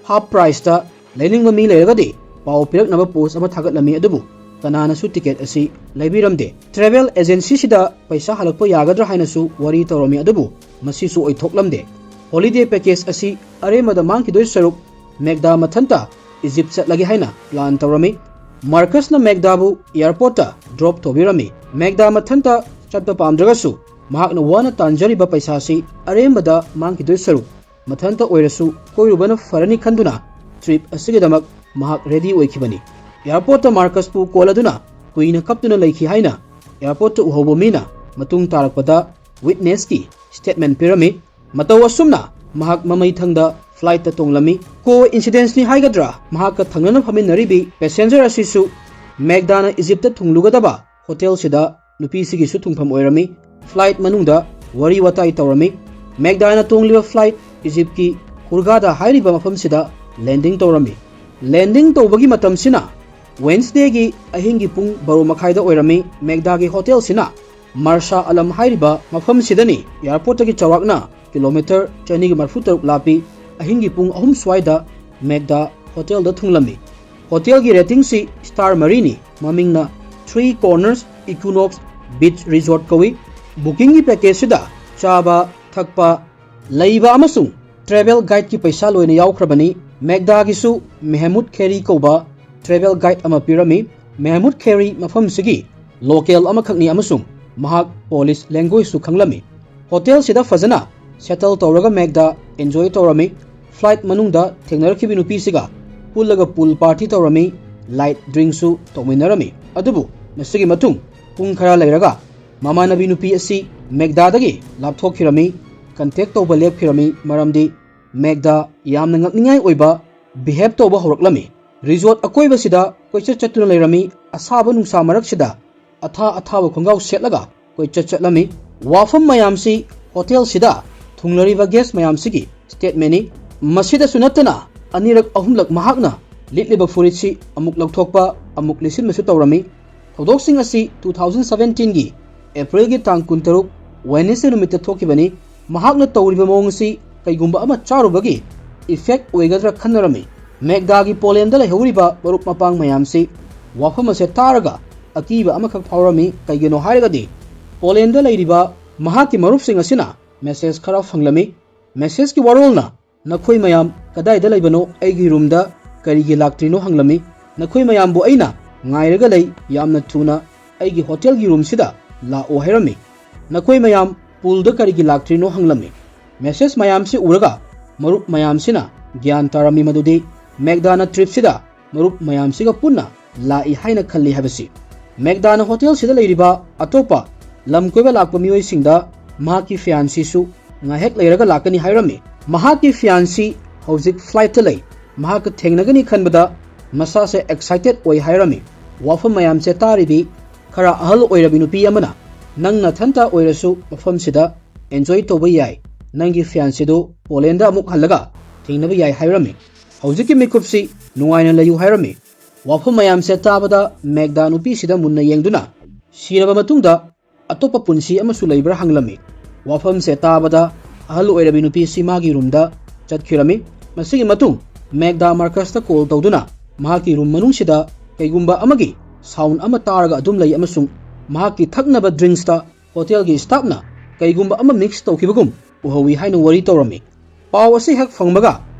ꯍꯥꯐ ꯄ꯭ꯔꯥꯏꯁꯇ ꯂꯩꯅꯤꯡꯕ ꯃꯤ ꯂꯩꯔꯒꯗꯤ ꯄꯥꯎ ꯄꯤꯔꯛꯅꯕ ꯄꯣꯁ ꯑꯃ ꯊꯥꯒꯠꯂꯝꯃꯤ, ꯑꯗꯨꯕꯨ ꯀꯅꯥꯅꯁꯨ ꯇꯤꯀꯦꯠ ꯑꯁꯤ ꯂꯩꯕꯤꯔꯝꯗꯦ꯫ ꯇ꯭ꯔꯦꯚꯦꯜ ꯑꯦꯖꯦꯟꯁꯤꯁꯤꯗ ꯄꯩꯁꯥ ꯍꯜꯂꯛꯄ ꯌꯥꯒꯗ꯭ꯔꯥ ꯍꯥꯏꯅꯁꯨ ꯋꯥꯔꯤ ꯇꯧꯔꯝꯃꯤ, ꯑꯗꯨꯕꯨ ꯃꯁꯤꯁꯨ ꯑꯣꯏꯊꯣꯛꯂꯝꯗꯦ꯫ ꯍꯣꯂꯤꯗꯦ ꯄꯦꯀꯦꯖ ꯑꯁꯤ ꯑꯔꯦꯝꯕꯗ ꯃꯥꯡꯈꯤꯗꯣꯏ ꯁꯔꯨꯛ ꯃꯦꯒꯗꯥ ꯃꯊꯟꯇ ꯏꯖꯤꯞ ꯆꯠꯂꯒꯦ ꯍꯥꯏꯅ ꯄ꯭ꯂꯥꯟ ꯇꯧꯔꯝꯃꯤ꯫ ꯃꯥꯔꯀꯁꯅ ꯃꯦꯒꯗꯥꯕꯨ ꯑꯦꯌꯔꯄꯣꯔꯠꯇ ꯗ꯭ꯔꯣꯞ ꯇꯧꯕꯤꯔꯝꯃꯤ꯫ ꯃꯦꯒꯗꯥ ꯃꯊꯟꯇ ꯆꯠꯄ ꯄꯥꯝꯗ꯭ꯔꯒꯁꯨ ꯃꯍꯥꯛꯅ ꯋꯥꯅ ꯇꯥꯟꯖꯔꯤꯕ ꯄꯩꯁꯥꯁꯤ ꯑꯔꯦꯝꯕꯗ ꯃꯥꯡꯈꯤꯗꯣꯏ ꯁꯔꯨꯛ ꯃꯊꯟꯇ ꯑꯣꯏꯔꯁꯨ ꯀꯣꯏꯔꯨꯕꯅ ꯐꯔꯅꯤ ꯈꯟꯗꯨꯅ ꯇ꯭ꯔꯤꯞ ꯑꯁꯤꯒꯤꯗꯃꯛ ꯃꯍꯥꯛ ꯔꯦꯗꯤ ꯑꯣꯏꯈꯤꯕꯅꯤ꯫ ꯑꯦꯌꯔꯄꯣꯔꯠꯇ ꯃꯥꯔꯀꯁꯄꯨ ꯀꯣꯜ ꯑꯗꯨꯅ ꯀꯨꯏꯅ ꯀꯞꯇꯨꯅ ꯂꯩꯈꯤ ꯍꯥꯏꯅ ꯑꯦꯌꯔꯄꯣꯔꯠꯇ ꯎꯍꯧꯕ ꯃꯤꯅ ꯃꯇꯨꯡ ꯇꯥꯔꯛꯄꯗ ꯋꯤꯠꯅꯦꯁꯀꯤ ꯁ꯭ꯇꯦꯠꯃꯦꯟ ꯄꯤꯔꯝꯃꯤ꯫ ꯃꯇꯧ ꯑꯁꯨꯝꯅ ꯃꯍꯥꯛ ꯃꯃꯩ ꯊꯪꯗ ꯐ꯭ꯂꯥꯏꯠꯇ ꯇꯣꯡꯂꯝꯃꯤ꯫ ꯀꯣ ꯏꯟꯁꯤꯗꯦꯟꯁꯅꯤ ꯍꯥꯏꯒꯗ꯭ꯔꯥ, ꯃꯍꯥꯛꯀ ꯊꯪꯅꯅ ꯐꯝꯃꯤꯟꯅꯔꯤꯕꯤ ꯄꯦꯁꯦꯟꯖꯔ ꯑꯁꯤꯁꯨ ꯃꯦꯒꯗꯥꯅ ꯏꯖꯤꯞꯇ ꯊꯨꯡꯂꯨꯒꯗꯕ ꯍꯣꯇꯦꯜꯁꯤꯗ ꯅꯨꯄꯤꯁꯤꯒꯤꯁꯨ ꯊꯨꯡꯐꯝ ꯑꯣꯏꯔꯝꯃꯤ꯫ ꯐ꯭ꯂꯥꯏꯠ ꯃꯅꯨꯡꯗ ꯋꯥꯔꯤ ꯋꯥꯇꯥꯏ ꯇꯧꯔꯝꯃꯤ꯫ ꯃꯦꯒꯗꯥꯅ ꯇꯣꯡꯂꯤꯕ ꯐ꯭ꯂꯥꯏꯠ ꯏꯖꯤꯞꯀꯤ ꯍꯨꯔꯒꯥꯗꯥ ꯍꯥꯏꯔꯤꯕ ꯃꯐꯝꯁꯤꯗ ꯂꯦꯟꯗꯤꯡ ꯇꯧꯔꯝꯃꯤ꯫ ꯂꯦꯟꯗꯤꯡ ꯇꯧꯕꯒꯤ ꯃꯇꯝꯁꯤꯅ ꯋꯦꯟꯁꯗꯦꯒꯤ ꯑꯍꯤꯡꯒꯤ ꯄꯨꯡ ꯕꯥꯔꯣ ꯃꯈꯥꯏꯗ ꯑꯣꯏꯔꯝꯃꯤ꯫ ꯃꯦꯒꯗꯥꯒꯤ ꯍꯣꯇꯦꯜꯁꯤꯅ ꯃꯥꯔꯁꯥ ꯑꯂꯝ ꯍꯥꯏꯔꯤꯕ ꯃꯐꯝꯁꯤꯗꯅꯤ꯫ ꯑꯦꯌꯔꯄꯣꯔꯠꯇꯒꯤ ꯆꯥꯎꯔꯥꯛꯅ ꯀꯤꯂꯣꯃꯤꯇꯔ ꯆꯅꯤꯒ ꯃꯔꯤꯐꯨ ꯇꯔꯨꯛ ꯂꯥꯞꯄꯤ꯫ ꯑꯍꯤꯡꯒꯤ ꯄꯨꯡ ꯑꯍꯨꯝ ꯁ꯭ꯋꯥꯏꯗ ꯃꯦꯒꯗꯥ ꯍꯣꯇꯦꯜꯗ ꯊꯨꯡꯂꯝꯃꯤ꯫ ꯍꯣꯇꯦꯜꯒꯤ ꯔꯦꯇꯤꯡꯁꯤ ꯁ꯭ꯇꯥꯔ ꯃꯔꯤꯅꯤ꯫ ꯃꯃꯤꯡꯅ ꯊ꯭ꯔꯤ ꯀꯣꯔꯅꯔꯁ ꯏꯀꯨꯅꯣꯛꯁ ꯕꯤꯆ ꯔꯤꯖꯣꯔꯠ ꯀꯧꯏ꯫ ꯕꯨꯀꯤꯡꯒꯤ ꯄꯦꯀꯦꯖꯁꯤꯗ ꯆꯥꯕ, ꯊꯛꯄ, ꯂꯩꯕ ꯑꯃꯁꯨꯡ ꯇ꯭ꯔꯦꯚꯦꯜ ꯒꯥꯏꯗꯀꯤ ꯄꯩꯁꯥ ꯂꯣꯏꯅ ꯌꯥꯎꯈ꯭ꯔꯕꯅꯤ꯫ ꯃꯦꯒꯗꯥꯒꯤꯁꯨ ꯃꯦꯍꯃꯨꯗ ꯈꯦꯔꯤ ꯀꯧꯕ travel guide ꯑꯃ ꯄꯤꯔꯝꯃꯤ꯫ ꯃꯦꯍꯃꯨꯗ ꯈꯦꯔꯤ ꯃꯐꯝꯁꯤꯒꯤ local ꯑꯃꯈꯛꯅꯤ ꯑꯃꯁꯨꯡ ꯃꯍꯥꯛ Polish languageetꯁꯨ ꯈꯪꯂꯝꯃꯤ꯫ Hotelꯁꯤꯗ ꯐꯖꯅ settle ꯇꯧꯔꯒ ꯃꯦꯒꯗꯥ enjoy ꯇꯧꯔꯝꯃꯤ꯫ Flight ꯃꯅꯨꯡꯗ ꯊꯦꯡꯅꯔꯛꯈꯤꯕ ꯅꯨꯄꯤꯁꯤꯒ ꯄꯨꯜꯂꯒ pool party ꯇꯧꯔꯝꯃꯤ꯫ Light drinkꯁꯨ ꯇꯧꯃꯤꯟꯅꯔꯝꯃꯤ꯫ ꯑꯗꯨꯕꯨ ꯃꯁꯤꯒꯤ ꯃꯇꯨꯡ ꯄꯨꯡ ꯈꯔ ꯂꯩꯔꯒ ꯃꯃꯥꯟꯅꯕꯤ ꯅꯨꯄꯤ ꯑꯁꯤ ꯃꯦꯒꯗꯥꯗꯒꯤ ꯂꯥꯞꯊꯣꯛꯈꯤꯔꯝꯃꯤ꯫ Contact ꯇꯧꯕ ꯂꯦꯞꯈꯤꯔꯝꯃꯤ, ꯃꯔꯝꯗꯤ ꯃꯦꯒꯗꯥ ꯌꯥꯝꯅ ꯉꯛꯅꯤꯡꯉꯥꯏ ꯑꯣꯏꯕ behave ꯇꯧꯕ ꯍꯧꯔꯛꯂꯝꯃꯤ꯫ Resort ꯑꯀꯣꯏꯕꯁꯤꯗ ꯀꯣꯏꯆꯠ ꯆꯠꯇꯨꯅ ꯂꯩꯔꯝꯃꯤ꯫ ꯑꯁꯥꯕ ꯅꯨꯡꯁꯥ ꯃꯔꯛꯁꯤꯗ ꯑꯊꯥ ꯑꯊꯥꯕ ꯈꯣꯡꯒ꯭ꯔꯥꯎ ꯁꯦꯠꯂꯒ ꯀꯣꯏꯆꯠ ꯆꯠꯂꯝꯃꯤ꯫ ꯋꯥꯐꯝ ꯃꯌꯥꯝꯁꯤ hotelꯁꯤꯗ ꯊꯨꯡꯂꯔꯤꯕ guest ꯃꯌꯥꯝꯁꯤꯒꯤ statementꯅꯤ꯫ ꯃꯁꯤꯗꯁꯨ ꯅꯠꯇꯅ ꯑꯅꯤꯔꯛ ꯑꯍꯨꯝꯂꯛ ꯃꯍꯥꯛꯅ ꯂꯤꯠꯂꯤꯕ ꯐꯨꯔꯤꯠꯁꯤ ꯑꯃꯨꯛ ꯂꯧꯊꯣꯛꯄ, ꯑꯃꯨꯛ ꯂꯤꯠꯁꯤꯟꯕꯁꯨ ꯇꯧꯔꯝꯃꯤ꯫ ꯊꯧꯗꯣꯛꯁꯤꯡ ꯑꯁꯤ two thousand seventeenꯒꯤ Aprilꯒꯤ ꯇꯥꯡ ꯀꯨꯟꯇꯔꯨꯛ Wednesday ꯅꯨꯃꯤꯠꯇ ꯊꯣꯛꯈꯤꯕꯅꯤ꯫ ꯃꯍꯥꯛꯅ ꯇꯧꯔꯤꯕ ꯃꯑꯣꯡ ꯑꯁꯤ ꯀꯩꯒꯨꯝꯕ ꯑꯃ ꯆꯥꯔꯨꯕꯒꯤ effect ꯑꯣꯏꯒꯗ꯭ꯔꯥ ꯈꯟꯅꯔꯝꯃꯤ꯫ ꯃꯦꯒꯗꯥꯒꯤ Polandꯗ ꯂꯩꯍꯧꯔꯤꯕ ꯃꯔꯨꯞ ꯃꯄꯥꯡ ꯃꯌꯥꯝꯁꯤ ꯋꯥꯐꯝ ꯑꯁꯦ ꯇꯥꯔꯒ ꯑꯀꯤꯕ ꯑꯃꯈꯛ ꯐꯥꯎꯔꯝꯃꯤ꯫ ꯀꯩꯒꯤꯅꯣ ꯍꯥꯏꯔꯒꯗꯤ Polandꯗ ꯂꯩꯔꯤꯕ ꯃꯍꯥꯛꯀꯤ ꯃꯔꯨꯞꯁꯤꯡ ꯑꯁꯤꯅ message ꯈꯔ ꯐꯪꯂꯝꯃꯤ꯫ Messageꯀꯤ ꯋꯥꯔꯣꯜꯅ "ꯅꯈꯣꯏ ꯃꯌꯥꯝ ꯀꯗꯥꯏꯗ ꯂꯩꯕꯅꯣ? ꯑꯩꯒꯤ roomꯗ ꯀꯔꯤꯒꯤ ꯂꯥꯛꯇ꯭ꯔꯤꯅꯣ?" ꯍꯪꯂꯝꯃꯤ꯫ "ꯅꯈꯣꯏ ꯃꯌꯥꯝꯕꯨ ꯑꯩꯅ ꯉꯥꯏꯔꯒ ꯂꯩ꯫ ꯌꯥꯝꯅ ꯊꯨꯅ ꯑꯩꯒꯤ hotelꯒꯤ roomꯁꯤꯗ ꯂꯥꯛꯑꯣ" ꯍꯥꯏꯔꯝꯃꯤ꯫ "ꯅꯈꯣꯏ ꯃꯌꯥꯝ poolꯗ ꯀꯔꯤꯒꯤ ꯂꯥꯛꯇ꯭ꯔꯤꯅꯣ?" ꯍꯪꯂꯝꯃꯤ꯫ Message ꯃꯌꯥꯝꯁꯤ ꯎꯔꯒ ꯃꯔꯨꯞ ꯃꯌꯥꯝꯁꯤꯅ ꯒ꯭ꯌꯥꯟ ꯇꯥꯔꯝꯃꯤ ꯃꯗꯨꯗꯤ ꯃꯦꯒꯗꯥꯅ tripꯁꯤꯗ ꯃꯔꯨꯞ ꯃꯌꯥꯝꯁꯤꯒ ꯄꯨꯟꯅ ꯂꯥꯛꯏ ꯍꯥꯏꯅ ꯈꯜꯂꯤ ꯍꯥꯏꯕꯁꯤ꯫ ꯃꯦꯒꯗꯥꯅ hotelꯁꯤꯗ ꯂꯩꯔꯤꯕ ꯑꯇꯣꯞꯄ ꯂꯝ ꯀꯣꯏꯕ ꯂꯥꯛꯄ ꯃꯤꯑꯣꯏꯁꯤꯡꯗ ꯃꯍꯥꯛꯀꯤ fianceꯁꯨ ꯉꯥꯏꯍꯥꯛ ꯂꯩꯔꯒ ꯂꯥꯛꯀꯅꯤ ꯍꯥꯏꯔꯝꯃꯤ꯫ ꯃꯍꯥꯛꯀꯤ fiance ꯍꯧꯖꯤꯛ flightꯇ ꯂꯩ꯫ ꯃꯍꯥꯛꯀ ꯊꯦꯡꯅꯒꯅꯤ ꯈꯟꯕꯗ ꯃꯁꯥꯁꯦ excited ꯑꯣꯏ ꯍꯥꯏꯔꯝꯃꯤ꯫ ꯋꯥꯐꯝ ꯃꯌꯥꯝꯁꯦ ꯇꯥꯔꯤꯕꯤ ꯈꯔ ꯑꯍꯜ ꯑꯣꯏꯔꯕꯤ ꯅꯨꯄꯤ ꯑꯃꯅ, "ꯅꯪ ꯅꯊꯟꯇ ꯑꯣꯏꯔꯁꯨ ꯃꯐꯝꯁꯤꯗ enjoy ꯇꯧꯕ ꯌꯥꯏ꯫ ꯅꯪꯒꯤ fianceꯗꯨ Polandꯗ ꯑꯃꯨꯛ ꯍꯜꯂꯒ ꯊꯦꯡꯅꯕ ꯌꯥꯏ" ꯍꯥꯏꯔꯝꯃꯤ꯫ "ꯍꯧꯖꯤꯛꯀꯤ ꯃꯤꯀꯨꯞꯁꯤ ꯅꯨꯡꯉꯥꯏꯅ ꯂꯩꯌꯨ" ꯍꯥꯏꯔꯝꯃꯤ꯫ ꯋꯥꯐꯝ ꯃꯌꯥꯝꯁꯦ ꯇꯥꯕꯗ ꯃꯦꯒꯗꯥ ꯅꯨꯄꯤꯁꯤꯗ ꯃꯨꯟꯅ ꯌꯦꯡꯗꯨꯅ, "ꯁꯤꯔꯕ ꯃꯇꯨꯡꯗ ꯑꯇꯣꯞꯄ ꯄꯨꯟꯁꯤ ꯑꯃꯁꯨ ꯂꯩꯕ꯭ꯔꯥ?" ꯍꯪꯂꯝꯃꯤ꯫ ꯋꯥꯐꯝꯁꯦ ꯇꯥꯕꯗ ꯑꯍꯜ ꯑꯣꯏꯔꯕꯤ ꯅꯨꯄꯤꯁꯤ ꯃꯥꯒꯤ roomꯗ ꯆꯠꯈꯤꯔꯝꯃꯤ꯫ ꯃꯁꯤꯒꯤ ꯃꯇꯨꯡ ꯃꯦꯒꯗꯥ Marcusꯇ call ꯇꯧꯗꯨꯅ ꯃꯍꯥꯛꯀꯤ room ꯃꯅꯨꯡꯁꯤꯗ ꯀꯩꯒꯨꯝꯕ ꯑꯃꯒꯤ sound ꯑꯃ ꯇꯥꯔꯒ ꯑꯗꯨꯝ ꯂꯩ ꯑꯃꯁꯨꯡ ꯃꯍꯥꯛꯀꯤ ꯊꯛꯅꯕ drinksꯇ hotelꯒꯤ staffꯅ ꯀꯩꯒꯨꯝꯕ ꯑꯃ mix ꯇꯧꯈꯤꯕꯒꯨꯝ ꯎꯍꯧꯏ ꯍꯥꯏꯅ ꯋꯥꯔꯤ ꯇꯧꯔꯝꯃꯤ꯫ ꯄꯥꯎ ꯑꯁꯤ ꯍꯦꯛ ꯐꯪꯕꯒ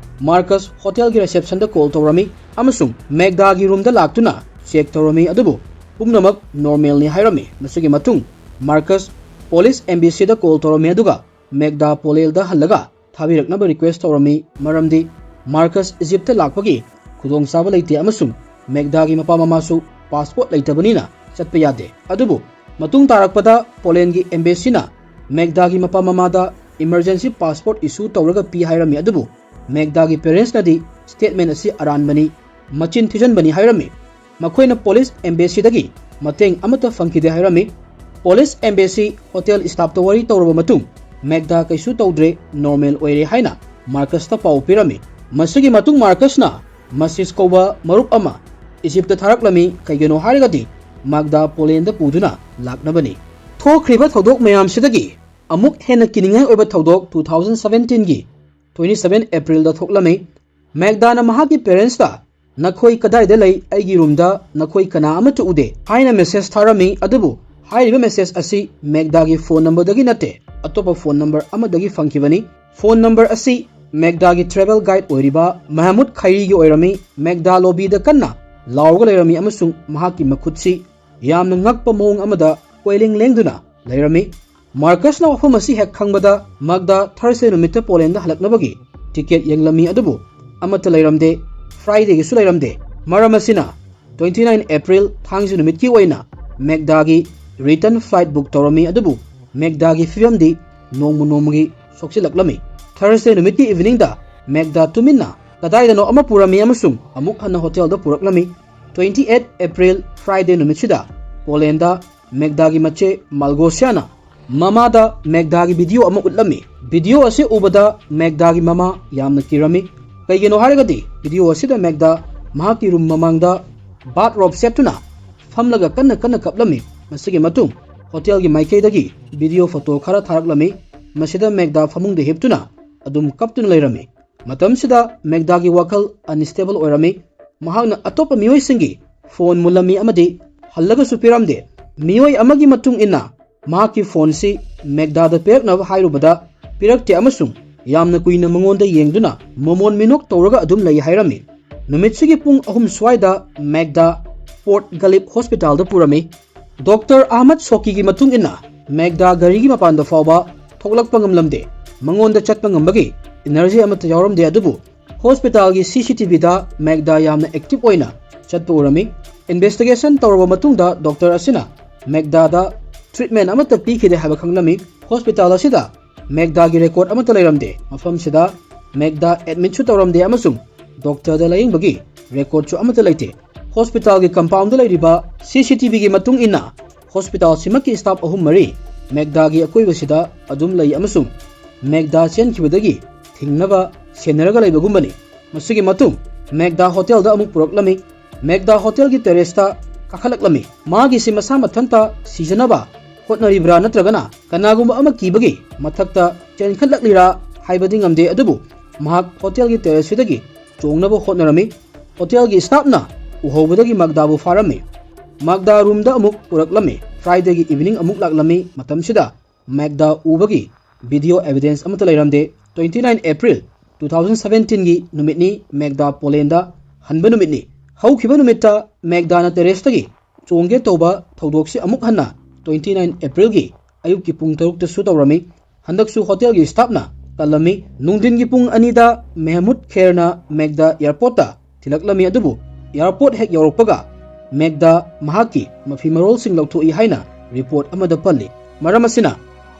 Marcus hotelꯒꯤ receptionꯗ call ꯇꯧꯔꯝꯃꯤ꯫ ꯑꯃꯁꯨꯡ ꯃꯦꯒꯗꯥꯒꯤ ꯔꯨꯝꯗ ꯂꯥꯛꯇꯨꯅ ꯆꯦꯛ ꯇꯧꯔꯝꯃꯤ, ꯑꯗꯨꯕꯨ ꯄꯨꯝꯅꯃꯛ ꯅꯣꯔꯃꯦꯜꯅꯤ ꯍꯥꯏꯔꯝꯃꯤ꯫ ꯃꯁꯤꯒꯤ ꯃꯇꯨꯡ ꯃꯥꯔꯀꯁ ꯄꯣꯂꯤꯁ ꯑꯦꯝꯕꯦꯁꯤꯗ ꯀꯣꯜ ꯇꯧꯔꯝꯃꯤ, ꯑꯗꯨꯒ ꯃꯦꯒꯗꯥ ꯄꯣꯂꯦꯟꯗ ꯍꯜꯂꯒ ꯊꯥꯕꯤꯔꯛꯅꯕ ꯔꯤꯀ꯭ꯋꯦꯁ ꯇꯧꯔꯝꯃꯤ, ꯃꯔꯝꯗꯤ ꯃꯥꯔꯀꯁ ꯏꯖꯤꯞꯇ ꯂꯥꯛꯄꯒꯤ ꯈꯨꯗꯣꯡꯆꯥꯕ ꯂꯩꯇꯦ ꯑꯃꯁꯨꯡ ꯃꯦꯒꯗꯥꯒꯤ ꯃꯄꯥ ꯃꯃꯥꯁꯨ ꯄꯥꯁꯄꯣꯔꯠ ꯂꯩꯇꯕꯅꯤꯅ ꯆꯠꯄ ꯌꯥꯗꯦ꯫ ꯑꯗꯨꯕꯨ ꯃꯇꯨꯡ ꯇꯥꯔꯛꯄꯗ ꯄꯣꯂꯦꯟꯒꯤ ꯑꯦꯝꯕꯦꯁꯤꯅ ꯃꯦꯒꯗꯥꯒꯤ ꯃꯄꯥ ꯃꯃꯥꯗ ꯏꯃꯔꯖꯦꯟꯁꯤ ꯄꯥꯁꯄꯣꯔꯠ ꯏꯁꯨ ꯇꯧꯔꯒ ꯄꯤ ꯍꯥꯏꯔꯝꯃꯤ, ꯑꯗꯨꯕꯨ ꯃꯦꯒꯗꯥꯒꯤ ꯄꯦꯔꯦꯟꯁꯅꯗꯤ ꯁ꯭ꯇꯦꯠꯃꯦꯟ ꯑꯁꯤ ꯑꯔꯥꯟꯕꯅꯤ, ꯃꯆꯤꯟ ꯊꯤꯖꯤꯟꯕꯅꯤ ꯍꯥꯏꯔꯝꯃꯤ꯫ ꯃꯈꯣꯏꯅ ꯄꯣꯂꯤꯁ ꯑꯦꯝꯕꯦꯁꯤꯗꯒꯤ ꯃꯇꯦꯡ ꯑꯃꯠꯇ ꯐꯪꯈꯤꯗꯦ ꯍꯥꯏꯔꯝꯃꯤ꯫ ꯄꯣꯂꯤꯁ ꯑꯦꯝꯕꯦꯁꯤ ꯍꯣꯇꯦꯜ ꯁ꯭ꯇꯥꯐꯇ ꯋꯥꯔꯤ ꯇꯧꯔꯕ ꯃꯇꯨꯡ ꯃꯦꯒꯗꯥ ꯀꯩꯁꯨ ꯇꯧꯗ꯭ꯔꯦ, ꯅꯣꯔꯃꯦꯜ ꯑꯣꯏꯔꯦ ꯍꯥꯏꯅ ꯃꯥꯔꯀꯁꯇ ꯄꯥꯎ ꯄꯤꯔꯝꯃꯤ꯫ ꯃꯁꯤꯒꯤ ꯃꯇꯨꯡ ꯃꯥꯔꯀꯁꯅ ꯃꯁꯤꯁ ꯀꯧꯕ ꯃꯔꯨꯞ ꯑꯃ ꯏꯖꯤꯞꯇ ꯊꯥꯔꯛꯂꯝꯃꯤ, ꯀꯩꯒꯤꯅꯣ ꯍꯥꯏꯔꯒꯗꯤ ꯃꯦꯒꯗꯥ ꯄꯣꯂꯦꯟꯗ ꯄꯨꯗꯨꯅ ꯂꯥꯛꯅꯕꯅꯤ꯫ ꯊꯣꯛꯈ꯭ꯔꯤꯕ ꯊꯧꯗꯣꯛ ꯃꯌꯥꯝꯁꯤꯗꯒꯤ ꯑꯃꯨꯛ ꯍꯦꯟꯅ ꯀꯤꯅꯤꯡꯉꯥꯏ ꯑꯣꯏꯕ ꯊꯧꯗꯣꯛ two thousand seventeenꯒꯤ twenty seven Aprilꯗ ꯊꯣꯛꯂꯝꯃꯤ꯫ ꯃꯦꯒꯗꯥꯅ ꯃꯍꯥꯛꯀꯤ ꯄꯦꯔꯦꯟꯁꯇ "ꯅꯈꯣꯏ ꯀꯗꯥꯏꯗ ꯂꯩ? ꯑꯩꯒꯤ ꯔꯨꯝꯗ ꯅꯈꯣꯏ ꯀꯅꯥ ꯑꯃꯠꯇ ꯎꯗꯦ" ꯍꯥꯏꯅ ꯃꯦꯁꯦꯖ ꯊꯥꯔꯝꯃꯤ, ꯑꯗꯨꯕꯨ ꯍꯥꯏꯔꯤꯕ ꯃꯦꯁꯦꯖ ꯑꯁꯤ ꯃꯦꯒꯗꯥꯒꯤ ꯐꯣꯟ ꯅꯝꯕꯔꯗꯒꯤ ꯅꯠꯇꯦ, ꯑꯇꯣꯞꯄ ꯐꯣꯟ ꯅꯝꯕꯔ ꯑꯃꯗꯒꯤ ꯐꯪꯈꯤꯕꯅꯤ꯫ ꯐꯣꯟ ꯅꯝꯕꯔ ꯑꯁꯤ ꯃꯦꯒꯗꯥꯒꯤ ꯇ꯭ꯔꯦꯚꯦꯜ ꯒꯥꯏꯗ ꯑꯣꯏꯔꯤꯕ ꯃꯍꯃꯨꯗ ꯈꯩꯔꯤꯒꯤ ꯑꯣꯏꯔꯝꯃꯤ꯫ ꯃꯦꯒꯗꯥ ꯂꯣꯕꯤꯗ ꯀꯟꯅ ꯂꯥꯎꯔꯒ ꯂꯩꯔꯝꯃꯤ ꯑꯃꯁꯨꯡ ꯃꯍꯥꯛꯀꯤ ꯃꯈꯨꯠꯁꯤ ꯌꯥꯝꯅ ꯉꯛꯄ ꯃꯑꯣꯡ ꯑꯃꯗ ꯀꯣꯏꯂꯦꯡ ꯂꯦꯡꯗꯨꯅ ꯂꯩꯔꯝꯃꯤ꯫ ꯃꯥꯔꯀꯁꯅ ꯋꯥꯐꯝ ꯑꯁꯤ ꯍꯦꯛ ꯈꯪꯕꯗ ꯃꯦꯒꯗꯥ ꯊꯔꯁꯗꯦ ꯅꯨꯃꯤꯠꯇ ꯄꯣꯂꯦꯟꯗ ꯍꯜꯂꯛꯅꯕꯒꯤ ꯇꯤꯀꯦꯠ ꯌꯦꯡꯂꯝꯃꯤ, ꯑꯗꯨꯕꯨ ꯑꯃꯠꯇ ꯂꯩꯔꯝꯗꯦ꯫ ꯐ꯭ꯔꯥꯏꯗꯦꯒꯤꯁꯨ ꯂꯩꯔꯝꯗꯦ꯫ ꯃꯔꯝ ꯑꯁꯤꯅ twenty nine April ꯊꯥꯡꯖ ꯅꯨꯃꯤꯠꯀꯤ ꯑꯣꯏꯅ ꯃꯦꯒꯗꯥꯒꯤ ꯔꯤꯇꯔꯟ ꯐ꯭ꯂꯥꯏꯠ ꯕꯨꯛ ꯇꯧꯔꯝꯃꯤ, ꯑꯗꯨꯕꯨ ꯃꯦꯒꯗꯥꯒꯤ ꯐꯤꯕꯝꯗꯤ ꯅꯣꯡꯃ ꯅꯣꯡꯃꯒꯤ ꯁꯣꯛꯆꯤꯜꯂꯛꯂꯝꯃꯤ꯫ ꯊꯔꯁꯗꯦ ꯅꯨꯃꯤꯠꯀꯤ ꯏꯚꯤꯅꯤꯡꯗ ꯃꯦꯒꯗꯥ ꯇꯨꯃꯤꯟꯅ ꯀꯗꯥꯏꯗꯅꯣ ꯑꯃ ꯄꯨꯔꯝꯃꯤ ꯑꯃꯁꯨꯡ ꯑꯃꯨꯛ ꯍꯟꯅ ꯍꯣꯇꯦꯜꯗ ꯄꯨꯔꯛꯂꯝꯃꯤ꯫ Twenty eight April ꯐ꯭ꯔꯥꯏꯗꯦ ꯅꯨꯃꯤꯠꯁꯤꯗ ꯄꯣꯂꯦꯟꯗ ꯃꯦꯒꯗꯥꯒꯤ ꯃꯆꯦ ꯃꯥꯜꯒꯣꯁꯤꯌꯥꯅ ꯃꯃꯥꯗ ꯃꯦꯒꯗꯥꯒꯤ ꯚꯤꯗꯤꯑꯣ ꯑꯃ ꯎꯠꯂꯝꯃꯤ꯫ ꯚꯤꯗꯤꯑꯣ ꯑꯁꯤ ꯎꯕꯗ ꯃꯦꯒꯗꯥꯒꯤ ꯃꯃꯥ ꯌꯥꯝꯅ ꯀꯤꯔꯝꯃꯤ꯫ ꯀꯩꯒꯤꯅꯣ ꯍꯥꯏꯔꯒꯗꯤ ꯚꯤꯗꯤꯑꯣ ꯑꯁꯤꯗ ꯃꯦꯒꯗꯥ ꯃꯍꯥꯛꯀꯤ ꯔꯨꯝ ꯃꯃꯥꯡꯗ ꯕꯥꯊꯔꯣꯕ ꯁꯦꯠꯇꯨꯅ ꯐꯝꯂꯒ ꯀꯟꯅ ꯀꯟꯅ ꯀꯞꯂꯝꯃꯤ꯫ ꯃꯁꯤꯒꯤ ꯃꯇꯨꯡ ꯍꯣꯇꯦꯜꯒꯤ ꯃꯥꯏꯀꯩꯗꯒꯤ ꯚꯤꯗꯤꯑꯣ ꯐꯣꯇꯣ ꯈꯔ ꯊꯥꯔꯛꯂꯝꯃꯤ꯫ ꯃꯁꯤꯗ ꯃꯦꯒꯗꯥ ꯐꯃꯨꯡꯗ ꯍꯤꯞꯇꯨꯅ ꯑꯗꯨꯝ ꯀꯞꯇꯨꯅ ꯂꯩꯔꯝꯃꯤ꯫ ꯃꯇꯝꯁꯤꯗ ꯃꯦꯒꯗꯥꯒꯤ ꯋꯥꯈꯜ ꯑꯟꯁ꯭ꯇꯦꯕꯜ ꯑꯣꯏꯔꯝꯃꯤ꯫ ꯃꯍꯥꯛꯅ ꯑꯇꯣꯞꯄ ꯃꯤꯑꯣꯏꯁꯤꯡꯒꯤ ꯐꯣꯟ ꯃꯨꯜꯂꯝꯃꯤ ꯑꯃꯗꯤ ꯍꯜꯂꯒꯁꯨ ꯄꯤꯔꯝꯗꯦ꯫ ꯃꯤꯑꯣꯏ ꯑꯃꯒꯤ ꯃꯇꯨꯡ ꯏꯟꯅ ꯃꯍꯥꯛꯀꯤ ꯐꯣꯟꯁꯤ ꯃꯦꯒꯗꯥꯗ ꯄꯤꯔꯛꯅꯕ ꯍꯥꯏꯔꯨꯕꯗ ꯄꯤꯔꯛꯇꯦ ꯑꯃꯁꯨꯡ ꯌꯥꯝꯅ ꯀꯨꯏꯅ ꯃꯉꯣꯟꯗ ꯌꯦꯡꯗꯨꯅ ꯃꯃꯣꯟ ꯃꯤꯅꯣꯛ ꯇꯧꯔꯒ ꯑꯗꯨꯝ ꯂꯩ ꯍꯥꯏꯔꯝꯃꯤ꯫ ꯅꯨꯃꯤꯠꯁꯤꯒꯤ ꯄꯨꯡ ꯑꯍꯨꯝ ꯁ꯭ꯋꯥꯏꯗ ꯃꯦꯒꯗꯥ ꯄꯣꯔꯠ ꯒꯂꯤꯕ ꯍꯣꯁꯄꯤꯇꯥꯜꯗ ꯄꯨꯔꯝꯃꯤ꯫ ꯗꯣꯛꯇꯔ ꯑꯍꯃꯗ ꯁꯣꯀꯤꯒꯤ ꯃꯇꯨꯡ ꯏꯟꯅ, ꯃꯦꯒꯗꯥ ꯒꯥꯔꯤꯒꯤ ꯃꯄꯥꯟꯗ ꯐꯥꯎꯕ ꯊꯣꯛꯂꯛꯄ ꯉꯝꯂꯝꯗꯦ꯫ ꯃꯉꯣꯟꯗ ꯆꯠꯄ ꯉꯝꯕꯒꯤ ꯏꯅꯔꯖꯤ ꯑꯃꯠꯇ ꯌꯥꯎꯔꯝꯗꯦ꯫ ꯑꯗꯨꯕꯨ ꯍꯣꯁꯄꯤꯇꯥꯜꯒꯤ ꯁꯤ ꯁꯤ ꯇꯤ ꯚꯤꯗ ꯃꯦꯒꯗꯥ ꯌꯥꯝꯅ ꯑꯦꯛꯇꯤꯚ ꯑꯣꯏꯅ ꯆꯠꯄ ꯎꯔꯝꯃꯤ꯫ ꯏꯟꯚꯦꯁꯇꯤꯒꯦꯁꯟ ꯇꯧꯔꯕ ꯃꯇꯨꯡꯗ ꯗꯣꯛꯇꯔ ꯑꯁꯤꯅ ꯃꯦꯒꯗꯥꯗ ꯇ꯭ꯔꯤꯠꯃꯦꯟ ꯑꯃꯠꯇ ꯄꯤꯈꯤꯗꯦ ꯍꯥꯏꯕ ꯈꯪꯂꯝꯃꯤ꯫ ꯍꯣꯁꯄꯤꯇꯥꯜ ꯑꯁꯤꯗ ꯃꯦꯒꯗꯥꯒꯤ ꯔꯦꯀꯣꯔꯗ ꯑꯃꯠꯇ ꯂꯩꯔꯝꯗꯦ꯫ ꯃꯐꯝꯁꯤꯗ ꯃꯦꯒꯗꯥ ꯑꯦꯗꯃꯤꯠꯁꯨ ꯇꯧꯔꯝꯗꯦ ꯑꯃꯁꯨꯡ ꯗꯣꯛꯇꯔꯗ ꯂꯥꯌꯦꯡꯕꯒꯤ ꯔꯦꯀꯣꯔꯗꯁꯨ ꯑꯃꯠꯇ ꯂꯩꯇꯦ꯫ ꯍꯣꯁꯄꯤꯇꯥꯜꯒꯤ ꯀꯝꯄꯥꯎꯟꯗ ꯂꯩꯔꯤꯕ ꯁꯤ ꯁꯤ ꯇꯤ ꯚꯤꯒꯤ ꯃꯇꯨꯡ ꯏꯟꯅ, ꯍꯣꯁꯄꯤꯇꯥꯜꯁꯤꯃꯛꯀꯤ ꯁ꯭ꯇꯥꯐ ꯑꯍꯨꯝ ꯃꯔꯤ ꯃꯦꯒꯗꯥꯒꯤ ꯑꯀꯣꯏꯕꯁꯤꯗ ꯑꯗꯨꯝ ꯂꯩ ꯑꯃꯁꯨꯡ ꯃꯦꯒꯗꯥ ꯆꯦꯟꯈꯤꯕꯗꯒꯤ ꯊꯤꯡꯅꯕ ꯁꯦꯟꯅꯔꯒ ꯂꯩꯕꯒꯨꯝꯕꯅꯤ꯫ ꯃꯁꯤꯒꯤ ꯃꯇꯨꯡ ꯃꯦꯒꯗꯥ ꯍꯣꯇꯦꯜꯗ ꯑꯃꯨꯛ ꯄꯨꯔꯛꯂꯝꯃꯤ꯫ ꯃꯦꯒꯗꯥ ꯍꯣꯇꯦꯜꯒꯤ ꯇꯦꯔꯦꯁꯇ ꯀꯥꯈꯠꯂꯛꯂꯝꯃꯤ꯫ ꯃꯥꯒꯤꯁꯤ ꯃꯁꯥ ꯃꯊꯟꯇ ꯁꯤꯖꯅꯕ ꯍꯣꯠꯅꯔꯤꯕ꯭ꯔꯥ ꯅꯠꯇ꯭ꯔꯒꯅ ꯀꯅꯥꯒꯨꯝꯕ ꯑꯃ ꯀꯤꯕꯒꯤ ꯃꯊꯛꯇ ꯆꯦꯟꯈꯠꯂꯛꯂꯤꯔꯥ ꯍꯥꯏꯕꯗꯤ ꯉꯝꯗꯦ, ꯑꯗꯨꯕꯨ ꯃꯍꯥꯛ ꯍꯣꯇꯦꯜꯒꯤ ꯇꯦꯔꯦꯁꯁꯤꯗꯒꯤ ꯆꯣꯡꯅꯕ ꯍꯣꯠꯅꯔꯝꯃꯤ꯫ ꯍꯣꯇꯦꯜꯒꯤ ꯁ꯭ꯇꯥꯐꯅ ꯎꯍꯧꯕꯗꯒꯤ ꯃꯦꯒꯗꯥꯕꯨ ꯐꯥꯔꯝꯃꯤ꯫ ꯃꯦꯒꯗꯥ ꯔꯨꯝꯗ ꯑꯃꯨꯛ ꯄꯨꯔꯛꯂꯝꯃꯤ꯫ ꯐ꯭ꯔꯥꯏꯗꯦꯒꯤ ꯏꯚꯤꯅꯤꯡ ꯑꯃꯨꯛ ꯂꯥꯛꯂꯝꯃꯤ꯫ ꯃꯇꯝꯁꯤꯗ ꯃꯦꯒꯗꯥ ꯎꯕꯒꯤ ꯚꯤꯗꯤꯑꯣ ꯑꯦꯚꯤꯗꯦꯟꯁ ꯑꯃꯠꯇ ꯂꯩꯔꯝꯗꯦ꯫ Twenty nine April two thousand seventeen ꯒꯤ ꯅꯨꯃꯤꯠꯅꯤ꯫ ꯃꯦꯒꯗꯥ ꯄꯣꯂꯦꯟꯗ ꯍꯟꯕ ꯅꯨꯃꯤꯠꯅꯤ꯫ ꯍꯧꯈꯤꯕ ꯅꯨꯃꯤꯠꯇ ꯃꯦꯒꯗꯥꯅ ꯇꯦꯔꯦꯁꯇꯒꯤ ꯆꯣꯡꯒꯦ ꯇꯧꯕ ꯊꯧꯗꯣꯛꯁꯤ ꯑꯃꯨꯛ ꯍꯟꯅ twenty nine April ꯒꯤ ꯑꯌꯨꯛꯀꯤ ꯄꯨꯡ ꯇꯔꯨꯛꯇꯁꯨ ꯇꯧꯔꯝꯃꯤ꯫ ꯍꯟꯗꯛꯁꯨ ꯍꯣꯇꯦꯜꯒꯤ ꯁ꯭ꯇꯥꯐꯅ ꯀꯜꯂꯝꯃꯤ꯫ ꯅꯨꯡꯊꯤꯟꯒꯤ ꯄꯨꯡ ꯑꯅꯤꯗ ꯃꯦꯍꯃꯨꯗ ꯈꯦꯔꯅ ꯃꯦꯒꯗꯥ ꯑꯦꯌꯥꯔꯄꯣꯔꯠꯇ ꯊꯤꯜꯂꯛꯂꯝꯃꯤ, ꯑꯗꯨꯕꯨ ꯑꯦꯌꯥꯔꯄꯣꯔꯠ ꯍꯦꯛ ꯌꯧꯔꯛꯄꯒ ꯃꯦꯒꯗꯥ ꯃꯍꯥꯛꯀꯤ ꯃꯐꯤ ꯃꯔꯣꯜꯁꯤꯡ ꯂꯧꯊꯣꯛꯏ ꯍꯥꯏꯅ ꯔꯤꯄꯣꯔꯠ ꯑꯃꯗ ꯄꯜꯂꯤ꯫ ꯃꯔꯝ ꯑꯁꯤꯅ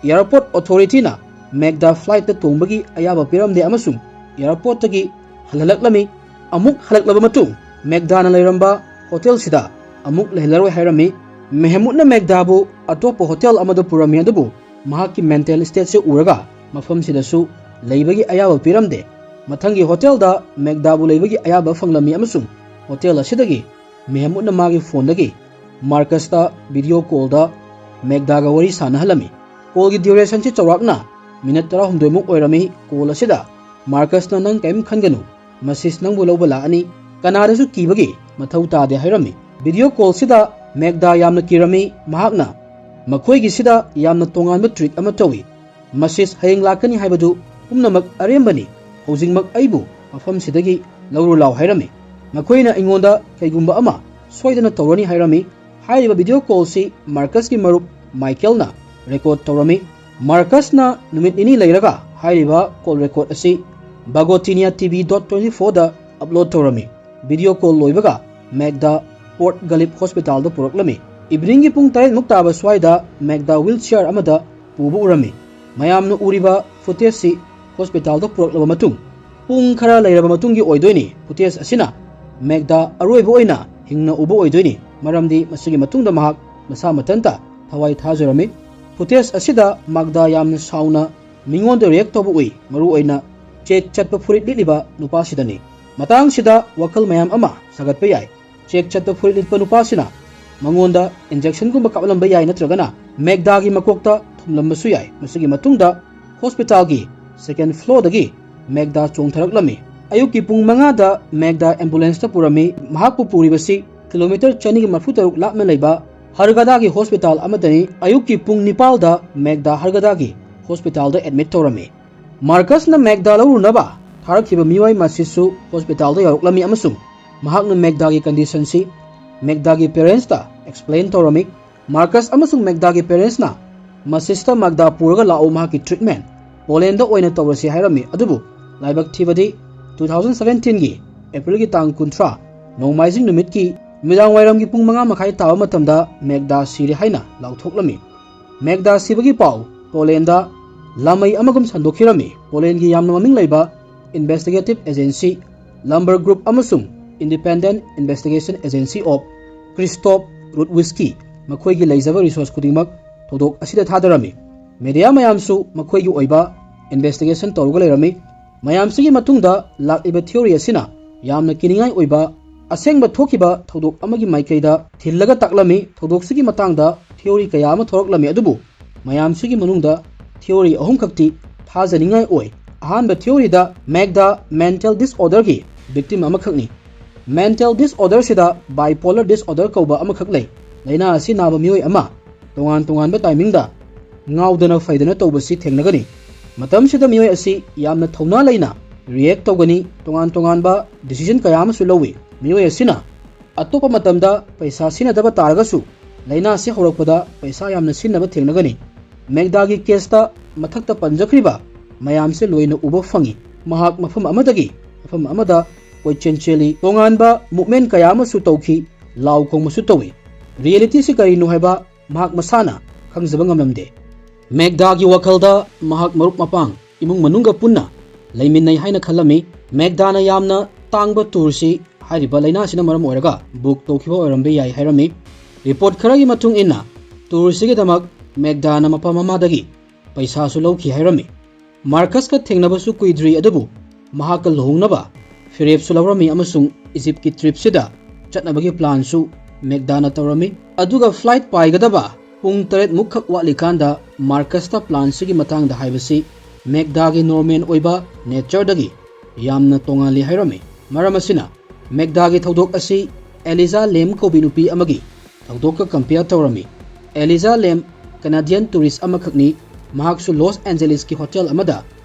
ꯑꯦꯌꯥꯔꯄꯣꯔꯠ ꯑꯣꯊꯣꯔꯤꯇꯤꯅ ꯃꯦꯒꯗꯥ ꯐ꯭ꯂꯥꯏꯠꯇ ꯇꯣꯡꯕꯒꯤ ꯑꯌꯥꯕ ꯄꯤꯔꯝꯗꯦ ꯑꯃꯁꯨꯡ ꯑꯦꯌꯥꯔꯄꯣꯔꯠꯇꯒꯤ ꯍꯜꯍꯜꯂꯛꯂꯝꯃꯤ꯫ ꯑꯃꯨꯛ ꯍꯜꯂꯛꯂꯕ ꯃꯇꯨꯡ ꯃꯦꯒꯗꯥꯅ ꯂꯩꯔꯝꯕ ꯍꯣꯇꯦꯜꯁꯤꯗ ꯑꯃꯨꯛ ꯂꯩꯍꯜꯂꯔꯣꯏ ꯍꯥꯏꯔꯝꯃꯤ꯫ ꯃꯦꯍꯃꯨꯗꯅ ꯃꯦꯒꯗꯥꯕꯨ ꯑꯇꯣꯞꯄ ꯍꯣꯇꯦꯜ ꯑꯃꯗ ꯄꯨꯔꯝꯃꯤ, ꯑꯗꯨꯕꯨ ꯃꯍꯥꯛꯀꯤ ꯃꯦꯟꯇꯦꯜ ꯁ꯭ꯇꯦꯠꯁꯦ ꯎꯔꯒ ꯃꯐꯝꯁꯤꯗꯁꯨ ꯂꯩꯕꯒꯤ ꯑꯌꯥꯕ ꯄꯤꯔꯝꯗꯦ꯫ ꯃꯊꯪꯒꯤ ꯍꯣꯇꯦꯜꯗ ꯃꯦꯒꯗꯥꯕꯨ ꯂꯩꯕꯒꯤ ꯑꯌꯥꯕ ꯐꯪꯂꯝꯃꯤ ꯑꯃꯁꯨꯡ ꯍꯣꯇꯦꯜ ꯑꯁꯤꯗꯒꯤ ꯃꯦꯍꯃꯨꯗꯅ ꯃꯥꯒꯤ ꯐꯣꯟꯗꯒꯤ ꯃꯥꯔꯀꯁꯇ ꯚꯤꯗꯤꯑꯣ ꯀꯣꯜꯗ ꯃꯦꯒꯗꯥꯒ ꯋꯥꯔꯤ ꯁꯥꯟꯅꯍꯜꯂꯝꯃꯤ꯫ ꯀꯣꯜꯒꯤ ꯗ꯭ꯌꯨꯔꯦꯁꯟꯁꯤ ꯆꯥꯎꯔꯥꯛꯅ ꯃꯤꯅꯠ ꯇꯔꯥꯍꯨꯝꯗꯣꯏꯃꯨꯛ ꯑꯣꯏꯔꯝꯃꯤ꯫ ꯀꯣꯜ ꯑꯁꯤꯗ ꯃꯥꯔꯀꯁꯅ "ꯅꯪ ꯀꯔꯤꯝ ꯈꯟꯒꯅꯨ, ꯃꯁꯤꯁ ꯅꯪꯕꯨ ꯂꯧꯕ ꯂꯥꯛꯑꯅꯤ, ꯀꯅꯥꯗꯁꯨ ꯀꯤꯕꯒꯤ ꯃꯊꯧ ꯇꯥꯗꯦ" ꯍꯥꯏꯔꯝꯃꯤ꯫ ꯚꯤꯗꯤꯑꯣ ꯀꯣꯜꯁꯤꯗ ꯃꯦꯒꯗꯥ ꯌꯥꯝꯅ ꯀꯤꯔꯝꯃꯤ꯫ ꯃꯍꯥꯛꯅ "ꯃꯈꯣꯏꯒꯤꯁꯤꯗ ꯌꯥꯝꯅ ꯇꯣꯉꯥꯟꯕ ꯇ꯭ꯔꯤꯛ ꯑꯃ ꯇꯧꯏ꯫ ꯃꯁꯤꯁ ꯍꯌꯦꯡ ꯂꯥꯛꯀꯅꯤ ꯍꯥꯏꯕꯗꯨ ꯄꯨꯝꯅꯃꯛ ꯑꯔꯦꯝꯕꯅꯤ꯫ ꯍꯧꯖꯤꯛꯃꯛ ꯑꯩꯕꯨ ꯃꯐꯝꯁꯤꯗꯒꯤ ꯂꯧꯔꯨ ꯂꯥꯎ" ꯍꯥꯏꯔꯝꯃꯤ꯫ ꯃꯈꯣꯏꯅ ꯑꯩꯉꯣꯟꯗ ꯀꯩꯒꯨꯝꯕ ꯑꯃ ꯁꯣꯏꯗꯅ ꯇꯧꯔꯅꯤ ꯍꯥꯏꯔꯝꯃꯤ꯫ ꯍꯥꯏꯔꯤꯕ ꯚꯤꯗꯤꯑꯣ ꯀꯣꯜꯁꯤ ꯃꯥꯔꯀꯁꯀꯤ ꯃꯔꯨꯞ ꯃꯥꯏꯀꯦꯜꯅ ꯔꯦꯀꯣꯔꯗ ꯇꯧꯔꯝꯃꯤ꯫ ꯃꯥꯔꯀꯁꯅ ꯅꯨꯃꯤꯠ ꯅꯤꯅꯤ ꯂꯩꯔꯒ ꯍꯥꯏꯔꯤꯕ ꯀꯣꯜ ꯔꯦꯀꯣꯔꯗ ꯑꯁꯤ ꯕꯥꯒꯣꯇꯤꯅꯤꯌꯥ ꯇꯤ ꯚꯤ ꯗꯣꯠ ꯇ꯭ꯋꯦꯟꯇꯤ ꯐꯣꯔꯗ ꯑꯞꯂꯣꯗ ꯇꯧꯔꯝꯃꯤ꯫ ꯚꯤꯗꯤꯑꯣ ꯀꯣꯜ ꯂꯣꯏꯕꯒ ꯃꯦꯛꯗꯥ ꯄꯣꯔꯠ ꯒꯂꯤꯞ ꯍꯣꯁꯄꯤꯇꯥꯜꯗ ꯄꯨꯔꯛꯂꯝꯃꯤ꯫ ꯏꯚꯤꯅꯤꯡꯒꯤ ꯄꯨꯡ ꯇꯔꯦꯠꯃꯨꯛ ꯇꯥꯕ ꯁ꯭ꯋꯥꯏꯗ ꯃꯦꯛꯗꯥ ꯋꯤꯜ ꯆꯤꯌꯥꯔ ꯑꯃꯗ ꯄꯨꯕ ꯎꯔꯝꯃꯤ꯫ ꯃꯌꯥꯝꯅ ꯎꯔꯤꯕ ꯐꯨꯇꯦꯖꯁꯤ ꯍꯣꯁꯄꯤꯇꯥꯜꯗ ꯄꯨꯔꯛꯂꯕ ꯃꯇꯨꯡ ꯄꯨꯡ ꯈꯔ ꯂꯩꯔꯕ ꯃꯇꯨꯡꯒꯤ ꯑꯣꯏꯗꯣꯏꯅꯤ꯫ ꯐꯨꯇꯦꯖ ꯑꯁꯤꯅ ꯃꯦꯛꯗꯥ ꯑꯔꯣꯏꯕ ꯑꯣꯏꯅ ꯍꯤꯡꯅ ꯎꯕ ꯑꯣꯏꯗꯣꯏꯅꯤ, ꯃꯔꯝꯗꯤ ꯃꯁꯤꯒꯤ ꯃꯇꯨꯡꯗ ꯃꯍꯥꯛ ꯃꯁꯥ ꯃꯊꯟꯇ ꯊꯋꯥꯏ ꯊꯥꯖꯔꯝꯃꯤ꯫ ꯐꯨꯇꯦꯖ ꯑꯁꯤꯗ ꯃꯥꯛꯗꯥ ꯌꯥꯝꯅ ꯁꯥꯎꯅ ꯃꯤꯉꯣꯟꯗ ꯔꯤꯌꯦꯛ ꯇꯧꯕ ꯎꯏ, ꯃꯔꯨꯑꯣꯏꯅ ꯆꯦꯛ ꯆꯠꯄ ꯐꯨꯔꯤꯠ ꯂꯤꯠꯂꯤꯕ ꯅꯨꯄꯥꯁꯤꯗꯅꯤ꯫ ꯃꯇꯥꯡꯁꯤꯗ ꯋꯥꯈꯜ ꯃꯌꯥꯝ ꯑꯃ ꯁꯥꯒꯠꯄ ꯌꯥꯏ꯫ ꯆꯦꯛ ꯆꯠꯄ ꯐꯨꯔꯤꯠ ꯂꯤꯠꯄ ꯅꯨꯄꯥꯁꯤꯅ ꯃꯉꯣꯟꯗ ꯏꯟꯖꯦꯛꯁꯟꯒꯨꯝꯕ ꯀꯥꯞꯂꯝꯕ ꯌꯥꯏ, ꯅꯠꯇ꯭ꯔꯒꯅ ꯃꯦꯛꯗꯥꯒꯤ ꯃꯀꯣꯛꯇ ꯊꯨꯝꯂꯝꯕꯁꯨ ꯌꯥꯏ꯫ ꯃꯁꯤꯒꯤ ꯃꯇꯨꯡꯗ ꯍꯣꯁꯄꯤꯇꯥꯜꯒꯤ ꯁꯦꯀꯦꯟ ꯐ꯭ꯂꯣꯔꯗꯒꯤ ꯃꯦꯛꯗꯥ ꯆꯣꯡꯊꯔꯛꯂꯝꯃꯤ꯫ ꯑꯌꯨꯛꯀꯤ ꯄꯨꯡ ꯃꯉꯥꯗ ꯃꯦꯛꯗꯥ ꯑꯦꯝꯕꯨꯂꯦꯟꯁꯇ ꯄꯨꯔꯝꯃꯤ꯫ ꯃꯍꯥꯛꯄꯨ ꯄꯨꯔꯤꯕꯁꯤ ꯀꯤꯂꯣꯃꯤꯇꯔ ꯆꯅꯤꯒ ꯃꯔꯤꯐꯨ ꯇꯔꯨꯛ ꯂꯥꯞꯅ ꯂꯩꯕ ꯍꯔꯒꯗꯥꯒꯤ ꯍꯣꯁꯄꯤꯇꯥꯜ ꯑꯃꯗꯅꯤ꯫ ꯑꯌꯨꯛꯀꯤ ꯄꯨꯡ ꯅꯤꯄꯥꯜꯗ ꯃꯦꯛꯗꯥ ꯍꯔꯒꯗꯥꯒꯤ ꯍꯣꯁꯄꯤꯇꯥꯜꯗ ꯑꯦꯗꯃꯤꯠ ꯇꯧꯔꯝꯃꯤ꯫ ꯃꯥꯔꯀꯁꯅ ꯃꯦꯛꯗꯥ ꯂꯧꯔꯨꯅꯕ ꯊꯥꯔꯛꯈꯤꯕ ꯃꯤꯑꯣꯏ ꯃꯁꯤꯁꯨ ꯍꯣꯁꯄꯤꯇꯥꯜꯗ ꯌꯧꯔꯛꯂꯝꯃꯤ ꯑꯃꯁꯨꯡ ꯃꯍꯥꯛꯅ ꯃꯦꯛꯗꯥꯒꯤ ꯀꯟꯗꯤꯁꯟꯁꯤ ꯃꯦꯛꯗꯥꯒꯤ ꯄꯦꯔꯦꯟꯁꯇ ꯑꯦꯛꯁꯄ꯭ꯂꯦꯟ ꯇꯧꯔꯝꯃꯤ꯫ ꯃꯥꯔꯀꯁ ꯑꯃꯁꯨꯡ ꯃꯦꯛꯗꯥꯒꯤ ꯄꯦꯔꯦꯟꯁꯅ ꯃꯁꯤꯁꯇ ꯃꯦꯛꯗꯥ ꯄꯨꯔꯒ ꯂꯥꯛꯎ, ꯃꯍꯥꯛꯀꯤ ꯇ꯭ꯔꯤꯠꯃꯦꯟ ꯄꯣꯂꯦꯟꯗ ꯑꯣꯏꯅ ꯇꯧꯔꯁꯤ ꯍꯥꯏꯔꯝꯃꯤ꯫ ꯑꯗꯨꯕꯨ ꯂꯥꯏꯕꯛ ꯊꯤꯕꯗꯤ ꯇꯨ ꯊꯥꯎꯖꯟ ꯁꯕꯦꯟꯇꯤꯟꯒꯤ ꯑꯦꯄ꯭ꯔꯤꯜꯒꯤ ꯇꯥꯡ ꯀꯨꯟꯊ꯭ꯔꯥ, ꯅꯣꯡꯃꯥꯏꯖꯤꯡ ꯅꯨꯃꯤꯠꯀꯤ ꯅꯨꯃꯤꯗꯥꯡ ꯋꯥꯏꯔꯝꯒꯤ ꯄꯨꯡ ꯃꯉꯥ ꯃꯈꯥꯏ ꯇꯥꯕ ꯃꯇꯝꯗ ꯃꯦꯛꯗꯥ ꯁꯤꯔꯦ ꯍꯥꯏꯅ ꯂꯥꯎꯊꯣꯛꯂꯝꯃꯤ꯫ ꯃꯦꯛꯗꯥ ꯁꯤꯕꯒꯤ ꯄꯥꯎ ꯄꯣꯂꯦꯟꯗ ꯂꯥꯃꯩ ꯑꯃꯒꯨꯝ ꯁꯟꯗꯣꯛꯈꯤꯔꯝꯃꯤ꯫ ꯄꯣꯂꯦꯟꯒꯤ ꯌꯥꯝꯅ ꯃꯃꯤꯡ ꯂꯩꯕ ꯏꯟꯚꯦꯁꯇꯤꯒꯦꯇꯤꯚ ꯑꯦꯖꯦꯟꯁꯤ ꯂꯝꯕꯔ ꯒ꯭ꯔꯨꯞ ꯑꯃꯁꯨꯡ ꯏꯟꯗꯤꯄꯦꯟꯗꯦꯟꯠ ꯏꯟꯚꯦꯁꯇꯤꯒꯦꯁꯟ ꯑꯦꯖꯦꯟꯁꯤ ꯑꯣꯐ ꯀ꯭ꯔꯤꯁꯇꯣꯞ ꯔꯨꯠꯋꯤꯁꯀꯤ ꯃꯈꯣꯏꯒꯤ ꯂꯩꯖꯕ ꯔꯤꯁꯣꯔꯁ ꯈꯨꯗꯤꯡꯃꯛ ꯊꯧꯗꯣꯛ ꯑꯁꯤꯗ ꯊꯥꯗꯔꯝꯃꯤ꯫ ꯃꯦꯗꯤꯌꯥ ꯃꯌꯥꯝꯁꯨ ꯃꯈꯣꯏꯒꯤ ꯑꯣꯏꯕ ꯏꯟꯚꯦꯁꯇꯤꯒꯦꯁꯟ ꯇꯧꯔꯒ ꯂꯩꯔꯝꯃꯤ꯫ ꯃꯌꯥꯝꯁꯤꯒꯤ ꯃꯇꯨꯡꯗ ꯂꯥꯛꯂꯤꯕ ꯊꯤꯑꯣꯔꯤ ꯑꯁꯤꯅ ꯌꯥꯝꯅ ꯀꯤꯅꯤꯡꯉꯥꯏ ꯑꯣꯏꯕ ꯑꯁꯦꯡꯕ ꯊꯣꯛꯈꯤꯕ ꯊꯧꯗꯣꯛ ꯑꯃꯒꯤ ꯃꯥꯏꯀꯩꯗ ꯊꯤꯜꯂꯒ ꯇꯥꯛꯂꯝꯃꯤ꯫ ꯊꯧꯗꯣꯛꯁꯤꯒꯤ ꯃꯇꯥꯡꯗ ꯊꯤꯑꯣꯔꯤ ꯀꯌꯥ ꯑꯃ ꯊꯣꯔꯛꯂꯝꯃꯤ, ꯑꯗꯨꯕꯨ ꯃꯌꯥꯝꯁꯤꯒꯤ ꯃꯅꯨꯡꯗ ꯊꯤꯑꯣꯔꯤ ꯑꯍꯨꯝꯈꯛꯇꯤ ꯊꯥꯖꯅꯤꯡꯉꯥꯏ ꯑꯣꯏ꯫ ꯑꯍꯥꯟꯕ ꯊꯤꯑꯣꯔꯤꯗ ꯃꯦꯛꯗꯥ ꯃꯦꯟꯇꯦꯜ ꯗꯤꯁꯑꯣꯔꯗꯔꯒꯤ ꯚꯤꯛꯇꯤꯝ ꯑꯃꯈꯛꯅꯤ꯫ ꯃꯦꯟꯇꯦꯜ ꯗꯤꯁꯑꯣꯔꯗꯔꯁꯤꯗ ꯕꯥꯏꯄꯣꯂꯔ ꯗꯤꯁꯑꯣꯔꯗꯔ ꯀꯧꯕ ꯑꯃꯈꯛ ꯂꯩ꯫ ꯂꯥꯏꯅꯥ ꯑꯁꯤ ꯅꯥꯕ ꯃꯤꯑꯣꯏ ꯑꯃ ꯇꯣꯉꯥꯟ ꯇꯣꯉꯥꯟꯕ ꯇꯥꯏꯃꯤꯡꯗ ꯉꯥꯎꯗꯅ ꯐꯩꯗꯅ ꯇꯧꯕꯁꯤ ꯊꯦꯡꯅꯒꯅꯤ꯫ ꯃꯇꯝꯁꯤꯗ ꯃꯤꯑꯣꯏ ꯑꯁꯤ ꯌꯥꯝꯅ ꯊꯧꯅꯥ ꯂꯩꯅ ꯔꯤꯌꯦꯛ ꯇꯧꯒꯅꯤ, ꯇꯣꯉꯥꯟ ꯇꯣꯉꯥꯟꯕ ꯗꯤꯁꯤꯖꯟ ꯀꯌꯥ ꯑꯃꯁꯨ ꯂꯧꯏ꯫ ꯃꯤꯑꯣꯏ ꯑꯁꯤꯅ ꯑꯇꯣꯞꯄ ꯃꯇꯝꯗ ꯄꯩꯁꯥ ꯁꯤꯖꯤꯟꯅꯗꯕ ꯇꯥꯔꯒꯁꯨ ꯂꯥꯏꯅꯥꯁꯤ ꯍꯧꯔꯛꯄꯗ ꯄꯩꯁꯥ ꯌꯥꯝꯅ ꯁꯤꯖꯤꯟꯅꯕ ꯊꯦꯡꯅꯒꯅꯤ꯫ ꯃꯦꯒꯗꯥꯒꯤ ꯀꯦꯁꯇ ꯃꯊꯛꯇ ꯄꯟꯖꯈ꯭ꯔꯤꯕ ꯃꯌꯥꯝꯁꯦ ꯂꯣꯏꯅ ꯎꯕ ꯐꯪꯉꯤ꯫ ꯃꯍꯥꯛ ꯃꯐꯝ ꯑꯃꯗꯒꯤ ꯃꯐꯝ ꯑꯃꯗ ꯀꯣꯏꯆꯦꯟ ꯆꯦꯜꯂꯤ꯫ ꯇꯣꯉꯥꯟꯕ ꯃꯨꯞꯃꯦꯟ ꯀꯌꯥ ꯑꯃꯁꯨ ꯇꯧꯈꯤ, ꯂꯥꯎ ꯈꯣꯡꯕꯁꯨ ꯇꯧꯏ꯫ ꯔꯤꯌꯦꯂꯤꯇꯤꯁꯤ ꯀꯔꯤꯅꯣ ꯍꯥꯏꯕ ꯃꯍꯥꯛ ꯃꯁꯥꯅ ꯈꯪꯖꯕ ꯉꯝꯂꯝꯗꯦ꯫ ꯃꯦꯒꯗꯥꯒꯤ ꯋꯥꯈꯜꯗ ꯃꯍꯥꯛ ꯃꯔꯨꯞ ꯃꯄꯥꯡ, ꯏꯃꯨꯡ ꯃꯅꯨꯡꯒ ꯄꯨꯟꯅ ꯂꯩꯃꯤꯟꯅꯩ ꯍꯥꯏꯅ ꯈꯜꯂꯝꯃꯤ꯫ ꯃꯦꯒꯗꯥꯅ ꯌꯥꯝꯅ ꯇꯥꯡꯕ ꯇꯨꯔꯁꯤ ꯍꯥꯏꯔꯤꯕ ꯂꯥꯏꯅꯥꯁꯤꯅ ꯃꯔꯝ ꯑꯣꯏꯔꯒ ꯕꯨꯛ ꯇꯧꯈꯤꯕ ꯑꯣꯏꯔꯝꯕ ꯌꯥꯏ ꯍꯥꯏꯔꯝꯃꯤ꯫ ꯔꯤꯄꯣꯔꯠ ꯈꯔꯒꯤ ꯃꯇꯨꯡ ꯏꯟꯅ ꯇꯨꯔꯁꯤꯒꯤꯗꯃꯛ ꯃꯦꯒꯗꯥꯅ ꯃꯐꯝ ꯑꯃꯗꯒꯤ ꯄꯩꯁꯥꯁꯨ ꯂꯧꯈꯤ ꯍꯥꯏꯔꯝꯃꯤ꯫ ꯃꯥꯔꯀꯁꯀ ꯊꯦꯡꯅꯕꯁꯨ ꯀꯨꯏꯗ꯭ꯔꯤ, ꯑꯗꯨꯕꯨ ꯃꯍꯥꯛꯀ ꯂꯨꯍꯣꯡꯅꯕ ꯐꯤꯔꯦꯞꯁꯨ ꯂꯧꯔꯝꯃꯤ ꯑꯃꯁꯨꯡ ꯏꯖꯤꯞꯀꯤ ꯇ꯭ꯔꯤꯞꯁꯤꯗ ꯆꯠꯅꯕꯒꯤ ꯄ꯭ꯂꯥꯟꯁꯨ ꯃꯦꯒꯗꯥꯅ ꯇꯧꯔꯝꯃꯤ꯫ ꯑꯗꯨꯒ ꯐ꯭ꯂꯥꯏꯠ ꯄꯥꯏꯒꯗꯕ ꯄꯨꯡ ꯇꯔꯦꯠ ꯃꯨꯛꯈꯛ ꯋꯥꯠꯂꯤꯀꯥꯟꯗ ꯃꯥꯔꯀꯁꯇ ꯄ꯭ꯂꯥꯟꯁꯤꯒꯤ ꯃꯇꯥꯡꯗ ꯍꯥꯏꯕꯁꯤ ꯃꯦꯒꯗꯥꯒꯤ ꯅꯣꯔꯃꯦꯟ ꯑꯣꯏꯕ ꯅꯦꯆꯔꯗꯒꯤ ꯌꯥꯝꯅ ꯇꯣꯉꯥꯜꯂꯤ ꯍꯥꯏꯔꯝꯃꯤ꯫ ꯃꯔꯝ ꯑꯁꯤꯅ ꯃꯦꯒꯗꯥꯒꯤ ꯊꯧꯗꯣꯛ ꯑꯁꯤ ꯑꯦꯂꯤꯖꯥ ꯂꯦꯝ ꯀꯧꯕꯤ ꯅꯨꯄꯤ ꯑꯃꯒꯤ ꯊꯧꯗꯣꯛꯀ ꯀꯝꯄꯤꯌꯔ ꯇꯧꯔꯝꯃꯤ꯫ ꯑꯦꯂꯤꯖꯥ ꯂꯦꯝ ꯀꯅꯥꯗꯤꯌꯟ ꯇꯨꯔꯤꯁ ꯑꯃꯈꯛꯅꯤ꯫ ꯃꯍꯥꯛꯁꯨ ꯂꯣꯁ ꯑꯦꯟꯖꯦꯂꯤꯁꯀꯤ ꯍꯣꯇꯦꯜ ꯑꯃꯗ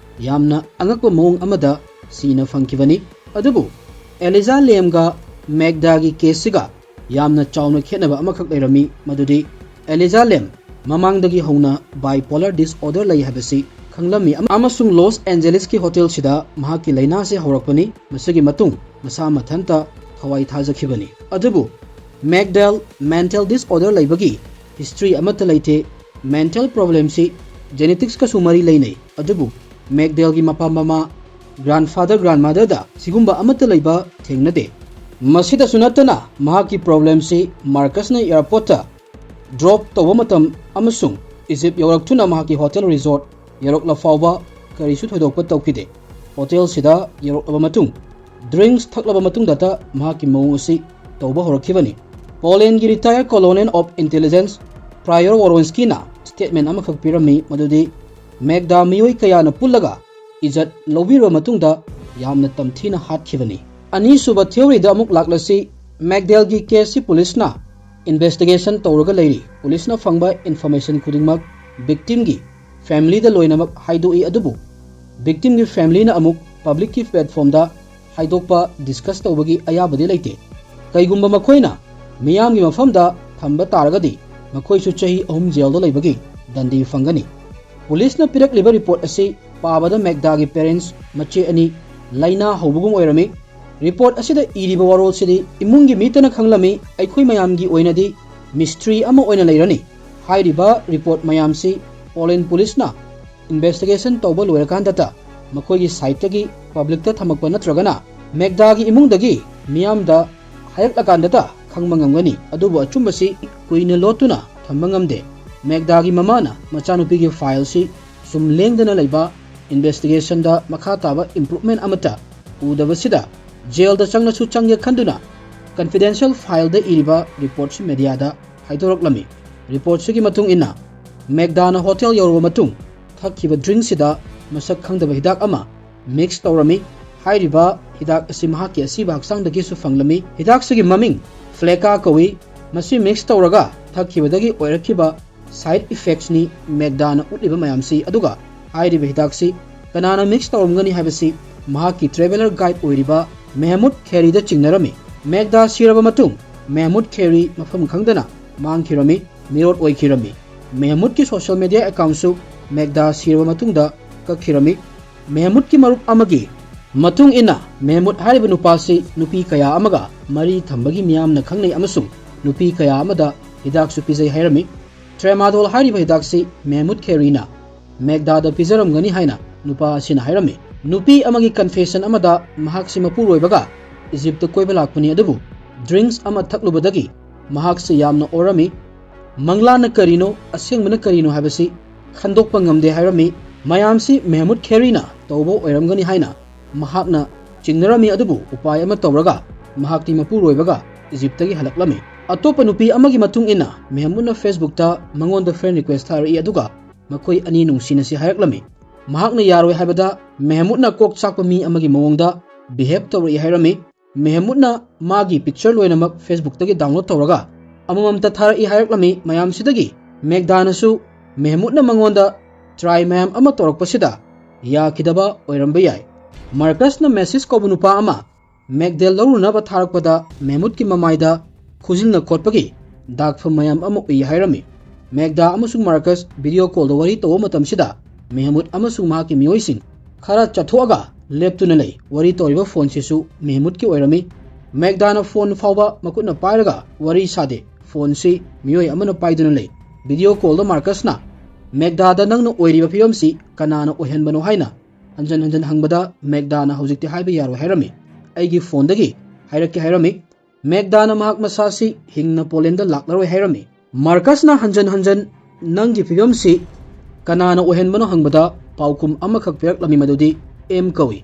ꯌꯥꯝꯅ ꯑꯉꯛꯄ ꯃꯑꯣꯡ ꯑꯃꯗ ꯁꯤꯅ ꯐꯪꯈꯤꯕꯅꯤ꯫ ꯑꯗꯨꯕꯨ ꯑꯦꯂꯤꯖꯥ ꯂꯦꯝꯒ ꯃꯦꯒꯗꯥꯒꯤ ꯀꯦꯁꯁꯤꯒ ꯌꯥꯝꯅ ꯆꯥꯎꯅ ꯈꯦꯠꯅꯕ ꯑꯃꯈꯛ ꯂꯩꯔꯝꯃꯤ, ꯃꯗꯨꯗꯤ ꯑꯦꯂꯤꯖꯥ ꯂꯦꯝ ꯃꯃꯥꯡꯗꯒꯤ ꯍꯧꯅ ꯕꯥꯏꯄꯣꯂꯔ ꯗꯤꯁꯑꯣꯔꯗꯔ ꯂꯩ ꯍꯥꯏꯕꯁꯤ ꯈꯪꯂꯝꯃꯤ ꯑꯃ-, ꯑꯃꯁꯨꯡ ꯂꯣꯁ ꯑꯦꯟꯖꯦꯂꯤꯁꯀꯤ ꯍꯣꯇꯦꯜꯁꯤꯗ ꯃꯍꯥꯛꯀꯤ ꯂꯥꯏꯅꯥꯁꯤ ꯍꯧꯔꯛꯄꯅꯤ꯫ ꯃꯁꯤꯒꯤ ꯃꯇꯨꯡ ꯃꯁꯥ ꯃꯊꯟꯇ ꯊꯋꯥꯏ ꯊꯥꯖꯈꯤꯕꯅꯤ꯫ ꯑꯗꯨꯕꯨ ꯃꯦꯒꯗꯥꯜ ꯃꯦꯟꯇꯦꯜ ꯗꯤꯁꯑꯣꯔꯗꯔ ꯂꯩꯕꯒꯤ ꯍꯤꯁꯇ꯭ꯔꯤ ꯑꯃꯠꯇ ꯂꯩꯇꯦ꯫ ꯃꯦꯟꯇꯦꯜ ꯄ꯭ꯔꯣꯕ꯭ꯂꯦꯝꯁꯤ ꯖꯦꯅꯦꯇꯤꯛꯁꯀꯁꯨ ꯃꯔꯤ ꯂꯩꯅꯩ꯫ ꯑꯗꯨꯕꯨ ꯃꯦꯒꯗꯥꯜꯒꯤ ꯃꯄꯥ ꯃꯃꯥ, ꯒ꯭ꯔꯥꯟꯐꯥꯗꯔ ꯒ꯭ꯔꯥꯟꯃꯥꯗꯔꯗ ꯁꯤꯒꯨꯝꯕ ꯑꯃꯠꯇ ꯂꯩꯕ ꯊꯦꯡꯅꯗꯦ꯫ ꯃꯁꯤꯗꯁꯨ ꯅꯠꯇꯅ ꯃꯍꯥꯛꯀꯤ ꯄ꯭ꯔꯣꯕ꯭ꯂꯦꯝꯁꯤ ꯃꯥꯔꯀꯁꯅ ꯑꯦꯌꯥꯔꯄꯣꯔꯠꯇ ꯗ꯭ꯔꯣꯞ ꯇꯧꯕ ꯃꯇꯝ ꯑꯃꯁꯨꯡ ꯏꯖꯤꯞ ꯌꯧꯔꯛꯇꯨꯅ ꯃꯍꯥꯛꯀꯤ ꯍꯣꯇꯦꯜ ꯔꯤꯖꯣꯔꯠ ꯌꯧꯔꯛꯂ ꯐꯥꯎꯕ ꯀꯔꯤꯁꯨ ꯊꯣꯏꯗꯣꯛꯄ ꯇꯧꯈꯤꯗꯦ꯫ ꯍꯣꯇꯦꯜꯁꯤꯗ ꯌꯧꯔꯛꯂꯕ ꯃꯇꯨꯡ ꯗ꯭ꯔꯤꯡꯛꯁ ꯊꯛꯂꯕ ꯃꯇꯨꯡꯗꯇ ꯃꯍꯥꯛꯀꯤ ꯃꯑꯣꯡ ꯑꯁꯤ ꯇꯧꯕ ꯍꯧꯔꯛꯈꯤꯕꯅꯤ꯫ ꯄꯣꯂꯦꯟꯒꯤ retire colonel of intelligence ꯄ꯭ꯔꯥꯌꯣꯔ ꯋꯣꯔꯣꯟꯁꯀꯤꯅ statement ꯑꯃꯈꯛ ꯄꯤꯔꯝꯃꯤ, ꯃꯗꯨꯗꯤ ꯃꯦꯒꯗꯥ ꯃꯤꯑꯣꯏ ꯀꯌꯥꯅ ꯄꯨꯜꯂꯒ ꯏꯖꯠ ꯂꯧꯕꯤꯔꯕ ꯃꯇꯨꯡꯗ ꯌꯥꯝꯅ ꯇꯝꯊꯤꯅ ꯍꯥꯠꯈꯤꯕꯅꯤ꯫ ꯑꯅꯤꯁꯨꯕ ꯊꯤꯑꯣꯔꯤꯗ ꯑꯃꯨꯛ ꯂꯥꯛꯂꯁꯤ, ꯃꯦꯒꯗꯥꯜꯒꯤ ꯀꯦꯁꯁꯤ ꯄꯨꯂꯤꯁꯅ ꯏꯟꯚꯦꯁꯇꯤꯒꯦꯁꯟ ꯇꯧꯔꯒ ꯂꯩꯔꯤ꯫ ꯄꯨꯂꯤꯁꯅ ꯐꯪꯕ ꯏꯟꯐꯣꯔꯃꯦꯁꯟ ꯈꯨꯗꯤꯡꯃꯛ ꯚꯤꯛꯇꯤꯝꯒꯤ ꯐꯦꯃꯤꯂꯤꯗ ꯂꯣꯏꯅꯃꯛ ꯍꯥꯏꯗꯣꯛꯏ, ꯑꯗꯨꯕꯨ ꯚꯤꯛꯇꯤꯝꯒꯤ ꯐꯦꯃꯤꯂꯤꯅ ꯑꯃꯨꯛ ꯄꯕ꯭ꯂꯤꯛꯀꯤ ꯄ꯭ꯂꯦꯠꯐꯣꯝꯗ ꯍꯥꯏꯗꯣꯛꯄ, ꯗꯤꯁꯀꯁ ꯇꯧꯕꯒꯤ ꯑꯌꯥꯕꯗꯤ ꯂꯩꯇꯦ꯫ ꯀꯩꯒꯨꯝꯕ ꯃꯈꯣꯏꯅ ꯃꯤꯌꯥꯝꯒꯤ ꯃꯐꯝꯗ ꯊꯝꯕ ꯇꯥꯔꯒꯗꯤ ꯃꯈꯣꯏꯁꯨ ꯆꯍꯤ ꯑꯍꯨꯝ ꯖꯦꯜꯗ ꯂꯩꯕꯒꯤ ꯗꯟꯗꯤ ꯐꯪꯒꯅꯤ꯫ ꯄꯨꯂꯤꯁꯅ ꯄꯤꯔꯛꯂꯤꯕ ꯔꯤꯄꯣꯔꯠ ꯑꯁꯤ ꯄꯥꯕꯗ ꯃꯦꯒꯗꯥꯒꯤ ꯄꯦꯔꯦꯟꯁ ꯃꯆꯦ ꯑꯅꯤ ꯂꯥꯏꯅꯥ ꯍꯧꯕꯒꯨꯝ ꯑꯣꯏꯔꯝꯃꯤ꯫ ꯔꯤꯄꯣꯔꯠ ꯑꯁꯤꯗ ꯏꯔꯤꯕ ꯋꯥꯔꯣꯜꯁꯤꯗꯤ ꯏꯃꯨꯡꯒꯤ ꯃꯤꯇꯅ ꯈꯪꯂꯝꯃꯤ꯫ ꯑꯩꯈꯣꯏ ꯃꯌꯥꯝꯒꯤ ꯑꯣꯏꯅꯗꯤ ꯃꯤꯁꯇ꯭ꯔꯤ ꯑꯃ ꯑꯣꯏꯅ ꯂꯩꯔꯅꯤ꯫ ꯍꯥꯏꯔꯤꯕ ꯔꯤꯄꯣꯔꯠ ꯃꯌꯥꯝꯁꯤ ꯄꯣꯂꯦꯟ ꯄꯨꯂꯤꯁꯅ ꯏꯟꯚꯦꯁꯇꯤꯒꯦꯁꯟ ꯇꯧꯕ ꯂꯣꯏꯔꯀꯥꯟꯗꯇ ꯃꯈꯣꯏꯒꯤ ꯁꯥꯏꯠꯇꯒꯤ ꯄꯕ꯭ꯂꯤꯛꯇ ꯊꯝꯃꯛꯄ ꯅꯠꯇ꯭ꯔꯒꯅ ꯃꯦꯒꯗꯥꯒꯤ ꯏꯃꯨꯡꯗꯒꯤ ꯃꯤꯌꯥꯝꯗ ꯍꯥꯏꯔꯛꯂꯀꯥꯟꯗꯇ ꯈꯪꯕ ꯉꯝꯒꯅꯤ꯫ ꯑꯗꯨꯕꯨ ꯑꯆꯨꯝꯕꯁꯤ ꯀꯨꯏꯅ ꯂꯣꯠꯇꯨꯅ ꯊꯝꯕ ꯉꯝꯗꯦ꯫ ꯃꯦꯒꯗꯥꯒꯤ ꯃꯃꯥꯅ ꯃꯆꯥꯅꯨꯄꯤꯒꯤ ꯐꯥꯏꯜꯁꯤ ꯁꯨꯝ ꯂꯦꯡꯗꯅ ꯂꯩꯕ, ꯏꯟꯚꯦꯁꯇꯤꯒꯦꯁꯟꯗ ꯃꯈꯥ ꯇꯥꯕ ꯏꯝꯄ꯭ꯔꯨꯚꯃꯦꯟ ꯑꯃꯠꯇ ꯎꯗꯕꯁꯤꯗ ꯖꯦꯜꯗ ꯆꯪꯂꯁꯨ ꯆꯪꯒꯦ ꯈꯟꯗꯨꯅ ꯀꯟꯐꯤꯗꯦꯟꯁꯤꯌꯦꯜ ꯐꯥꯏꯜꯗ ꯏꯔꯤꯕ ꯔꯤꯄꯣꯔꯠꯁꯤ ꯃꯦꯗꯤꯌꯥꯗ ꯍꯥꯏꯗꯣꯔꯛꯂꯝꯃꯤ꯫ ꯔꯤꯄꯣꯔꯠꯁꯤꯒꯤ ꯃꯇꯨꯡ ꯏꯟꯅ, ꯃꯦꯒꯗꯥꯅ ꯍꯣꯇꯦꯜ ꯌꯧꯔꯕ ꯃꯇꯨꯡ ꯊꯛꯈꯤꯕ ꯗ꯭ꯔꯤꯡꯁꯤꯗ ꯃꯁꯛ ꯈꯪꯗꯕ ꯍꯤꯗꯥꯛ ꯑꯃ ꯃꯤꯛꯁ ꯇꯧꯔꯝꯃꯤ꯫ ꯍꯥꯏꯔꯤꯕ ꯍꯤꯗꯥꯛ ꯑꯁꯤ ꯃꯍꯥꯛꯀꯤ ꯑꯁꯤꯕ ꯍꯛꯆꯥꯡꯗꯒꯤꯁꯨ ꯐꯪꯂꯝꯃꯤ꯫ ꯍꯤꯗꯥꯛꯁꯤꯒꯤ ꯃꯃꯤꯡ ꯐ꯭ꯂꯦꯀꯥ ꯀꯧꯏ꯫ ꯃꯁꯤ ꯃꯤꯛꯁ ꯇꯧꯔꯒ ꯊꯛꯈꯤꯕꯗꯒꯤ ꯑꯣꯏꯔꯛꯈꯤꯕ ꯁꯥꯏꯠ ꯏꯐꯦꯛꯁꯅꯤ ꯃꯦꯒꯗꯥꯅ ꯎꯠꯂꯤꯕ ꯃꯌꯥꯝꯁꯤ꯫ ꯑꯗꯨꯒ ꯍꯥꯏꯔꯤꯕ ꯍꯤꯗꯥꯛꯁꯤ ꯀꯅꯥꯅ ꯃꯤꯛꯁ ꯇꯧꯔꯝꯒꯅꯤ ꯍꯥꯏꯕꯁꯤ ꯃꯍꯥꯛꯀꯤ ꯇ꯭ꯔꯦꯚꯦꯂꯔ ꯒꯥꯏꯗ ꯑꯣꯏꯔꯤꯕ ꯃꯦꯍꯃꯨꯗ ꯈꯦꯔꯤꯗ ꯆꯤꯡꯅꯔꯝꯃꯤ꯫ ꯃꯦꯒꯗꯥ ꯁꯤꯔꯕ ꯃꯇꯨꯡ ꯃꯦꯍꯃꯨꯗ ꯈꯦꯔꯤ ꯃꯐꯝ ꯈꯪꯗꯅ ꯃꯥꯡꯈꯤꯔꯝꯃꯤ, ꯃꯤꯔꯣꯠ ꯑꯣꯏꯈꯤꯔꯝꯃꯤ꯫ ꯃꯦꯍꯃꯨꯗꯀꯤ ꯁꯣꯁꯤꯌꯦꯜ ꯃꯦꯗꯤꯌꯥ ꯑꯦꯀꯥꯎꯟꯁꯨ ꯃꯦꯒꯗꯥ ꯁꯤꯔꯕ ꯃꯇꯨꯡꯗ ꯀꯛꯈꯤꯔꯝꯃꯤ꯫ ꯃꯦꯍꯃꯨꯗꯀꯤ ꯃꯔꯨꯞ ꯑꯃꯒꯤ ꯃꯇꯨꯡ ꯏꯟꯅ, ꯃꯦꯍꯃꯨꯗ ꯍꯥꯏꯔꯤꯕ ꯅꯨꯄꯥꯁꯤ ꯅꯨꯄꯤ ꯀꯌꯥ ꯑꯃꯒ ꯃꯔꯤ ꯊꯝꯕꯒꯤ ꯃꯤꯌꯥꯝꯅ ꯈꯪꯅꯩ ꯑꯃꯁꯨꯡ ꯅꯨꯄꯤ ꯀꯌꯥ ꯑꯃꯗ ꯍꯤꯗꯥꯛꯁꯨ ꯄꯤꯖꯩ ꯍꯥꯏꯔꯝꯃꯤ꯫ ꯇ꯭ꯔꯦꯃꯥꯗꯣꯜ ꯍꯥꯏꯔꯤꯕ ꯍꯤꯗꯥꯛꯁꯤ ꯃꯦꯍꯃꯨꯗ ꯈꯦꯔꯤꯅ ꯃꯦꯒꯗꯥꯗ ꯄꯤꯖꯔꯝꯒꯅꯤ ꯍꯥꯏꯅ ꯅꯨꯄꯥ ꯑꯁꯤꯅ ꯍꯥꯏꯔꯝꯃꯤ꯫ ꯅꯨꯄꯤ ꯑꯃꯒꯤ ꯀꯟꯐꯦꯁꯟ ꯑꯃꯗ ꯃꯍꯥꯛꯁꯤ ꯃꯄꯨꯔꯣꯏꯕꯒ ꯏꯖꯤꯞꯇ ꯀꯣꯏꯕ ꯂꯥꯛꯄꯅꯤ, ꯑꯗꯨꯕꯨ ꯗ꯭ꯔꯤꯡꯁ ꯑꯃ ꯊꯛꯂꯨꯕꯗꯒꯤ ꯃꯍꯥꯛꯁꯤ ꯌꯥꯝꯅ ꯑꯣꯔꯝꯃꯤ꯫ ꯃꯪꯂꯥꯟꯅ ꯀꯔꯤꯅꯣ, ꯑꯁꯦꯡꯕꯅ ꯀꯔꯤꯅꯣ ꯍꯥꯏꯕꯁꯤ ꯈꯟꯗꯣꯛꯄ ꯉꯝꯗꯦ ꯍꯥꯏꯔꯝꯃꯤ꯫ ꯃꯌꯥꯝꯁꯤ ꯃꯦꯍꯃꯨꯗ ꯈꯦꯔꯤꯅ ꯇꯧꯕ ꯑꯣꯏꯔꯝꯒꯅꯤ ꯍꯥꯏꯅ ꯃꯍꯥꯛꯅ ꯆꯤꯡꯅꯔꯝꯃꯤ, ꯑꯗꯨꯕꯨ ꯎꯄꯥꯏ ꯑꯃ ꯇꯧꯔꯒ ꯃꯍꯥꯛꯇꯤ ꯃꯄꯨꯔꯣꯏꯕꯒ ꯏꯖꯤꯞꯇꯒꯤ ꯍꯜꯂꯛꯂꯝꯃꯤ꯫ ꯑꯇꯣꯞꯄ ꯅꯨꯄꯤ ꯑꯃꯒꯤ ꯃꯇꯨꯡ ꯏꯟꯅ, ꯃꯦꯍꯃꯨꯗꯅ ꯐꯦꯁꯕꯨꯛꯇ ꯃꯉꯣꯟꯗ ꯐ꯭ꯔꯦꯟ ꯔꯤꯀ꯭ꯋꯦꯁ ꯊꯥꯔꯛꯏ, ꯑꯗꯨꯒ ꯃꯈꯣꯏ ꯑꯅꯤ ꯅꯨꯡꯁꯤꯅꯁꯤ ꯍꯥꯏꯔꯛꯂꯝꯃꯤ꯫ ꯃꯍꯥꯛꯅ ꯌꯥꯔꯣꯏ ꯍꯥꯏꯕꯗ ꯃꯦꯍꯃꯨꯗꯅ ꯀꯣꯛ ꯆꯥꯛꯄ ꯃꯤ ꯑꯃꯒꯤ ꯃꯑꯣꯡꯗ ꯕꯤꯍꯦꯕ ꯇꯧꯔꯛꯏ ꯍꯥꯏꯔꯝꯃꯤ꯫ ꯃꯦꯍꯃꯨꯗꯅ ꯃꯥꯒꯤ ꯄꯤꯛꯆꯔ ꯂꯣꯏꯅꯃꯛ ꯐꯦꯁꯕꯨꯛꯇꯒꯤ ꯗꯥꯎꯟꯂꯣꯗ ꯇꯧꯔꯒ ꯑꯃꯃꯝꯇ ꯊꯥꯔꯛꯏ ꯍꯥꯏꯔꯛꯂꯝꯃꯤ꯫ ꯃꯌꯥꯝꯁꯤꯗꯒꯤ ꯃꯦꯒꯗꯥꯅꯁꯨ ꯃꯦꯍꯃꯨꯗꯅ ꯃꯉꯣꯟꯗ ꯇ꯭ꯔꯥꯏ ꯃꯌꯥꯝ ꯑꯃ ꯇꯧꯔꯛꯄꯁꯤꯗ ꯌꯥꯈꯤꯗꯕ ꯑꯣꯏꯔꯝꯕ ꯌꯥꯏ꯫ ꯃꯥꯔꯀꯁꯅ ꯃꯦꯁꯤꯁ ꯀꯧꯕ ꯅꯨꯄꯥ ꯑꯃ ꯃꯦꯛꯗꯦꯜ ꯂꯧꯔꯨꯅꯕ ꯊꯥꯔꯛꯄꯗ ꯃꯦꯍꯃꯨꯠꯀꯤ ꯃꯃꯥꯏꯗ ꯈꯨꯖꯤꯟꯅ ꯈꯣꯠꯄꯒꯤ ꯗꯥꯛꯐꯝ ꯃꯌꯥꯝ ꯑꯃ ꯎꯏ ꯍꯥꯏꯔꯝꯃꯤ꯫ ꯃꯦꯛꯗꯥ ꯑꯃꯁꯨꯡ ꯃꯥꯔꯀꯁ ꯚꯤꯗꯤꯑꯣ ꯀꯣꯜꯗ ꯋꯥꯔꯤ ꯇꯧꯕ ꯃꯇꯝꯁꯤꯗ ꯃꯦꯍꯃꯨꯠ ꯑꯃꯁꯨꯡ ꯃꯍꯥꯛꯀꯤ ꯃꯤꯑꯣꯏꯁꯤꯡ ꯈꯔ ꯆꯠꯊꯣꯛꯑꯒ ꯂꯦꯞꯇꯨꯅ ꯂꯩ꯫ ꯋꯥꯔꯤ ꯇꯧꯔꯤꯕ ꯐꯣꯟꯁꯤꯁꯨ ꯃꯦꯍꯃꯨꯠꯀꯤ ꯑꯣꯏꯔꯝꯃꯤ꯫ ꯃꯦꯛꯗꯥꯅ ꯐꯣꯟ ꯐꯥꯎꯕ ꯃꯈꯨꯠꯅ ꯄꯥꯏꯔꯒ ꯋꯥꯔꯤ ꯁꯥꯗꯦ꯫ ꯐꯣꯟꯁꯤ ꯃꯤꯑꯣꯏ ꯑꯃꯅ ꯄꯥꯏꯗꯨꯅ ꯂꯩ꯫ ꯚꯤꯗꯤꯑꯣ ꯀꯣꯜꯗ ꯃꯥꯔꯀꯁꯅ ꯃꯦꯛꯗꯥꯗ ꯅꯪꯅ ꯑꯣꯏꯔꯤꯕ ꯐꯤꯕꯝꯁꯤ ꯀꯅꯥꯅ ꯑꯣꯏꯍꯟꯕꯅꯣ ꯍꯥꯏꯅ ꯍꯟꯖꯟ ꯍꯟꯖꯟ ꯍꯪꯕꯗ ꯃꯦꯛꯗꯥꯅ ꯍꯧꯖꯤꯛꯇꯤ ꯍꯥꯏꯕ ꯌꯥꯔꯣꯏ ꯍꯥꯏꯔꯝꯃꯤ꯫ ꯑꯩꯒꯤ ꯐꯣꯟꯗꯒꯤ ꯍꯥꯏꯔꯛꯀꯦ ꯍꯥꯏꯔꯝꯃꯤ꯫ ꯃꯦꯛꯗꯥꯅ ꯃꯍꯥꯛ ꯃꯁꯥꯁꯤ ꯍꯤꯡꯅ ꯄꯣꯂꯦꯟꯗ ꯂꯥꯛꯂꯔꯣꯏ ꯍꯥꯏꯔꯝꯃꯤ꯫ ꯃꯥꯔꯀꯁꯅ ꯍꯟꯖꯟ ꯍꯟꯖꯟ ꯅꯪꯒꯤ ꯐꯤꯕꯝꯁꯤ ꯀꯅꯥꯅ ꯑꯣꯏꯍꯟꯕꯅꯣ ꯍꯪꯕꯗ ꯄꯥꯎꯈꯨꯝ ꯑꯃꯈꯛ ꯄꯤꯔꯛꯂꯝꯃꯤ, ꯃꯗꯨꯗꯤ ꯑꯦꯝ ꯀꯧꯏ꯫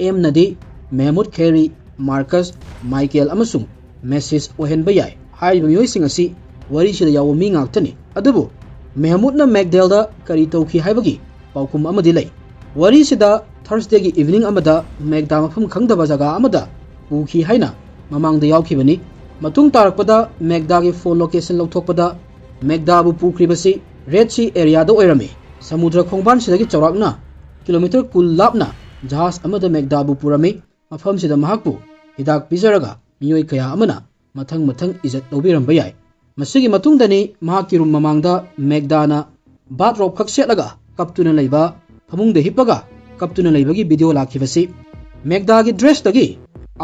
ꯑꯦꯝꯅꯗꯤ ꯃꯦꯍꯃꯨꯠ ꯈꯦꯔꯤ, ꯃꯥꯔꯀꯁ, ꯃꯥꯏꯀꯦꯜ ꯑꯃꯁꯨꯡ ꯃꯦꯁꯤꯁ ꯑꯣꯏꯍꯟꯕ ꯌꯥꯏ꯫ ꯍꯥꯏꯔꯤꯕ ꯃꯤꯑꯣꯏꯁꯤꯡ ꯑꯁꯤ ꯋꯥꯔꯤꯁꯤꯗ ꯌꯥꯎꯕ ꯃꯤ ꯉꯥꯛꯇꯅꯤ꯫ ꯑꯗꯨꯕꯨ ꯃꯦꯍꯃꯨꯠꯅ ꯃꯦꯛꯗꯦꯜꯗ ꯀꯔꯤ ꯇꯧꯈꯤ ꯍꯥꯏꯕꯒꯤ ꯄꯥꯎꯈꯨꯝ ꯑꯃꯗꯤ ꯂꯩ꯫ ꯋꯥꯔꯤꯁꯤꯗ ꯊꯔꯁꯗꯦꯒꯤ ꯏꯚꯤꯅꯤꯡ ꯑꯃꯗ ꯃꯦꯛꯗꯥ ꯃꯐꯝ ꯈꯪꯗꯕ ꯖꯒꯥ ꯑꯃꯗ ꯄꯨꯈꯤ ꯍꯥꯏꯅ ꯃꯃꯥꯡꯗ ꯌꯥꯎꯈꯤꯕꯅꯤ꯫ ꯃꯇꯨꯡ ꯇꯥꯔꯛꯄꯗ ꯃꯦꯛꯗꯥꯒꯤ ꯐꯣꯟ ꯂꯣꯀꯦꯁꯟ ꯂꯧꯊꯣꯛꯄꯗ ꯃꯦꯛꯗꯥꯕꯨ ꯄꯨꯈ꯭ꯔꯤꯕꯁꯤ ꯔꯦꯗ ꯁꯤ ꯑꯦꯔꯤꯌꯥꯗ ꯑꯣꯏꯔꯝꯃꯤ꯫ ꯁꯃꯨꯗ꯭ꯔ ꯈꯣꯡꯕꯥꯟꯁꯤꯗꯒꯤ ꯆꯥꯎꯔꯥꯛꯅ ꯀꯤꯂꯣꯃꯤꯇꯔ ꯀꯨꯟ ꯂꯥꯞꯅ ꯖꯍꯥꯖ ꯑꯃꯗ ꯃꯦꯛꯗꯥꯕꯨ ꯄꯨꯔꯝꯃꯤ꯫ ꯃꯐꯝꯁꯤꯗ ꯃꯍꯥꯛꯄꯨ ꯍꯤꯗꯥꯛ ꯄꯤꯖꯔꯒ ꯃꯤꯑꯣꯏ ꯀꯌꯥ ꯑꯃꯅ ꯃꯊꯪ ꯃꯊꯪ ꯏꯖꯠ ꯂꯧꯕꯤꯔꯝꯕ ꯌꯥꯏ꯫ ꯃꯁꯤꯒꯤ ꯃꯇꯨꯡꯗꯅꯤ ꯃꯍꯥꯛꯀꯤ ꯔꯨꯝ ꯃꯃꯥꯡꯗ ꯃꯦꯛꯗꯥꯅ ꯕꯥꯠꯔꯣꯕ ꯈꯛ ꯁꯦꯠꯂꯒ ꯀꯞꯇꯨꯅ ꯂꯩꯕ, ꯐꯃꯨꯡꯗ ꯍꯤꯞꯄꯒ ꯀꯞꯇꯨꯅ ꯂꯩꯕꯒꯤ ꯚꯤꯗꯤꯑꯣ ꯂꯥꯛꯈꯤꯕꯁꯤ꯫ ꯃꯦꯛꯗꯥꯒꯤ ꯗ꯭ꯔꯦꯁꯇꯒꯤ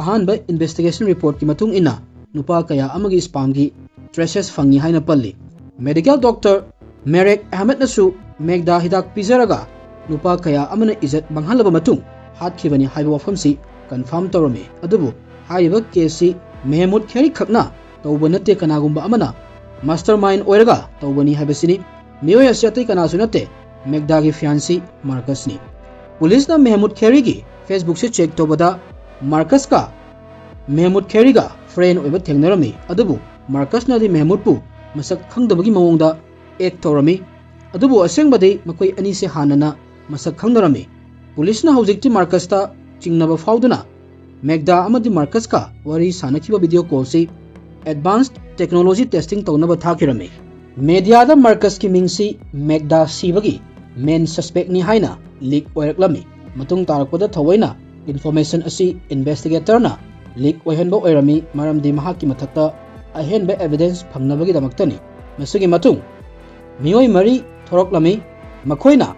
ꯑꯍꯥꯟꯕ ꯏꯟꯚꯦꯁꯇꯤꯒꯦꯁꯟ ꯔꯤꯄꯣꯔꯠꯀꯤ ꯃꯇꯨꯡ ꯏꯟꯅ ꯅꯨꯄꯥ ꯀꯌꯥ ꯑꯃꯒꯤ ꯁ꯭ꯄꯥꯝꯒꯤ ꯇ꯭ꯔꯦꯁꯦꯁ ꯐꯪꯉꯤ ꯍꯥꯏꯅ ꯄꯜꯂꯤ꯫ ꯃꯦꯗꯤꯀꯦꯜ ꯗꯣꯛꯇꯔ ꯃꯦꯔꯦꯛ ꯑꯍꯃꯦꯗꯅꯁꯨ ꯃꯦꯛꯗꯥ ꯍꯤꯗꯥꯛ ꯄꯤꯖꯔꯒ ꯅꯨꯄꯥ ꯀꯌꯥ ꯑꯃꯅ ꯏꯖꯠ ꯃꯥꯡꯍꯜꯂꯕ ꯃꯇꯨꯡ ꯍꯥꯠꯈꯤꯕꯅꯤ ꯍꯥꯏꯕ ꯋꯥꯐꯝꯁꯤ ꯀꯟꯐꯥꯔꯝ ꯇꯧꯔꯝꯃꯤ꯫ ꯑꯗꯨꯕꯨ ꯍꯥꯏꯔꯤꯕ ꯀꯦꯁꯁꯤ ꯃꯦꯍꯃꯨꯠ ꯈꯦꯔꯤ ꯈꯛꯅ ꯇꯧꯕ ꯅꯠꯇꯦ, ꯀꯅꯥꯒꯨꯝꯕ ꯑꯃꯅ ꯃꯥꯁꯇꯔ ꯃꯥꯏꯟ ꯑꯣꯏꯔꯒ ꯇꯧꯕꯅꯤ ꯍꯥꯏꯕꯁꯤꯅꯤ꯫ ꯃꯤꯑꯣꯏ ꯑꯁꯤ ꯑꯇꯩ ꯀꯅꯥꯁꯨ ꯅꯠꯇꯦ, ꯃꯦꯛꯗꯥꯒꯤ ꯐꯤꯌꯥꯟꯁꯤ ꯃꯥꯔꯀꯁꯅꯤ꯫ ꯄꯨꯂꯤꯁꯅ ꯃꯦꯍꯃꯨꯠ ꯈꯦꯔꯤꯒꯤ ꯐꯦꯁꯕꯨꯛꯁꯦ ꯆꯦꯛ ꯇꯧꯕꯗ ꯃꯥꯔꯀꯁꯀ ꯃꯦꯍꯃꯨꯠ ꯈꯦꯔꯤꯒ ꯐ꯭ꯔꯦꯟ ꯑꯣꯏꯕ ꯊꯦꯡꯅꯔꯝꯃꯤ꯫ ꯑꯗꯨꯕꯨ ꯃꯥꯔꯀꯁꯅꯗꯤ ꯃꯦꯍꯃꯨꯠꯄꯨ ꯃꯁꯛ ꯈꯪꯗꯕꯒꯤ ꯃꯑꯣꯡꯗ ꯑꯦꯛ ꯇꯧꯔꯝꯃꯤ꯫ ꯑꯗꯨꯕꯨ ꯑꯁꯦꯡꯕꯗꯤ ꯃꯈꯣꯏ ꯑꯅꯤꯁꯦ ꯍꯥꯟꯅꯅ ꯃꯁꯛ ꯈꯪꯅꯔꯝꯃꯤ꯫ ꯄꯨꯂꯤꯁꯅ ꯍꯧꯖꯤꯛꯇꯤ ꯃꯥꯔꯀꯁꯇ ꯆꯤꯡꯅꯕ ꯐꯥꯎꯗꯨꯅ ꯃꯦꯛꯗꯥ ꯑꯃꯗꯤ ꯃꯥꯔꯀꯁꯀ ꯋꯥꯔꯤ ꯁꯥꯅꯈꯤꯕ ꯚꯤꯗꯤꯑꯣ ꯀꯣꯜꯁꯤ ꯑꯦꯗꯚꯥꯟꯁ ꯇꯦꯛꯅꯣꯂꯣꯖꯤ ꯇꯦꯁꯇꯤꯡ ꯇꯧꯅꯕ ꯊꯥꯈꯤꯔꯝꯃꯤ꯫ ꯃꯦꯗꯤꯌꯥꯗ ꯃꯥꯔꯀꯁꯀꯤ ꯃꯤꯡꯁꯤ ꯃꯦꯛꯗꯥ ꯁꯤꯕꯒꯤ ꯃꯦꯟ ꯁꯁꯄꯦꯛꯅꯤ ꯍꯥꯏꯅ ꯂꯤꯛ ꯑꯣꯏꯔꯛꯂꯝꯃꯤ꯫ ꯃꯇꯨꯡ ꯇꯥꯔꯛꯄꯗ ꯊꯑꯣꯏꯅ Information ꯑꯁꯤ investigatorꯅ leak ꯑꯣꯏꯍꯟꯕ ꯑꯣꯏꯔꯝꯃꯤ, ꯃꯔꯝꯗꯤ ꯃꯍꯥꯛꯀꯤ ꯃꯊꯛꯇ ꯑꯍꯦꯟꯕ evidence ꯐꯪꯅꯕꯒꯤꯗꯃꯛꯇꯅꯤ꯫ ꯃꯁꯤꯒꯤ ꯃꯇꯨꯡ ꯃꯤꯑꯣꯏ ꯃꯔꯤ ꯊꯣꯔꯛꯂꯝꯃꯤ꯫ ꯃꯈꯣꯏꯅ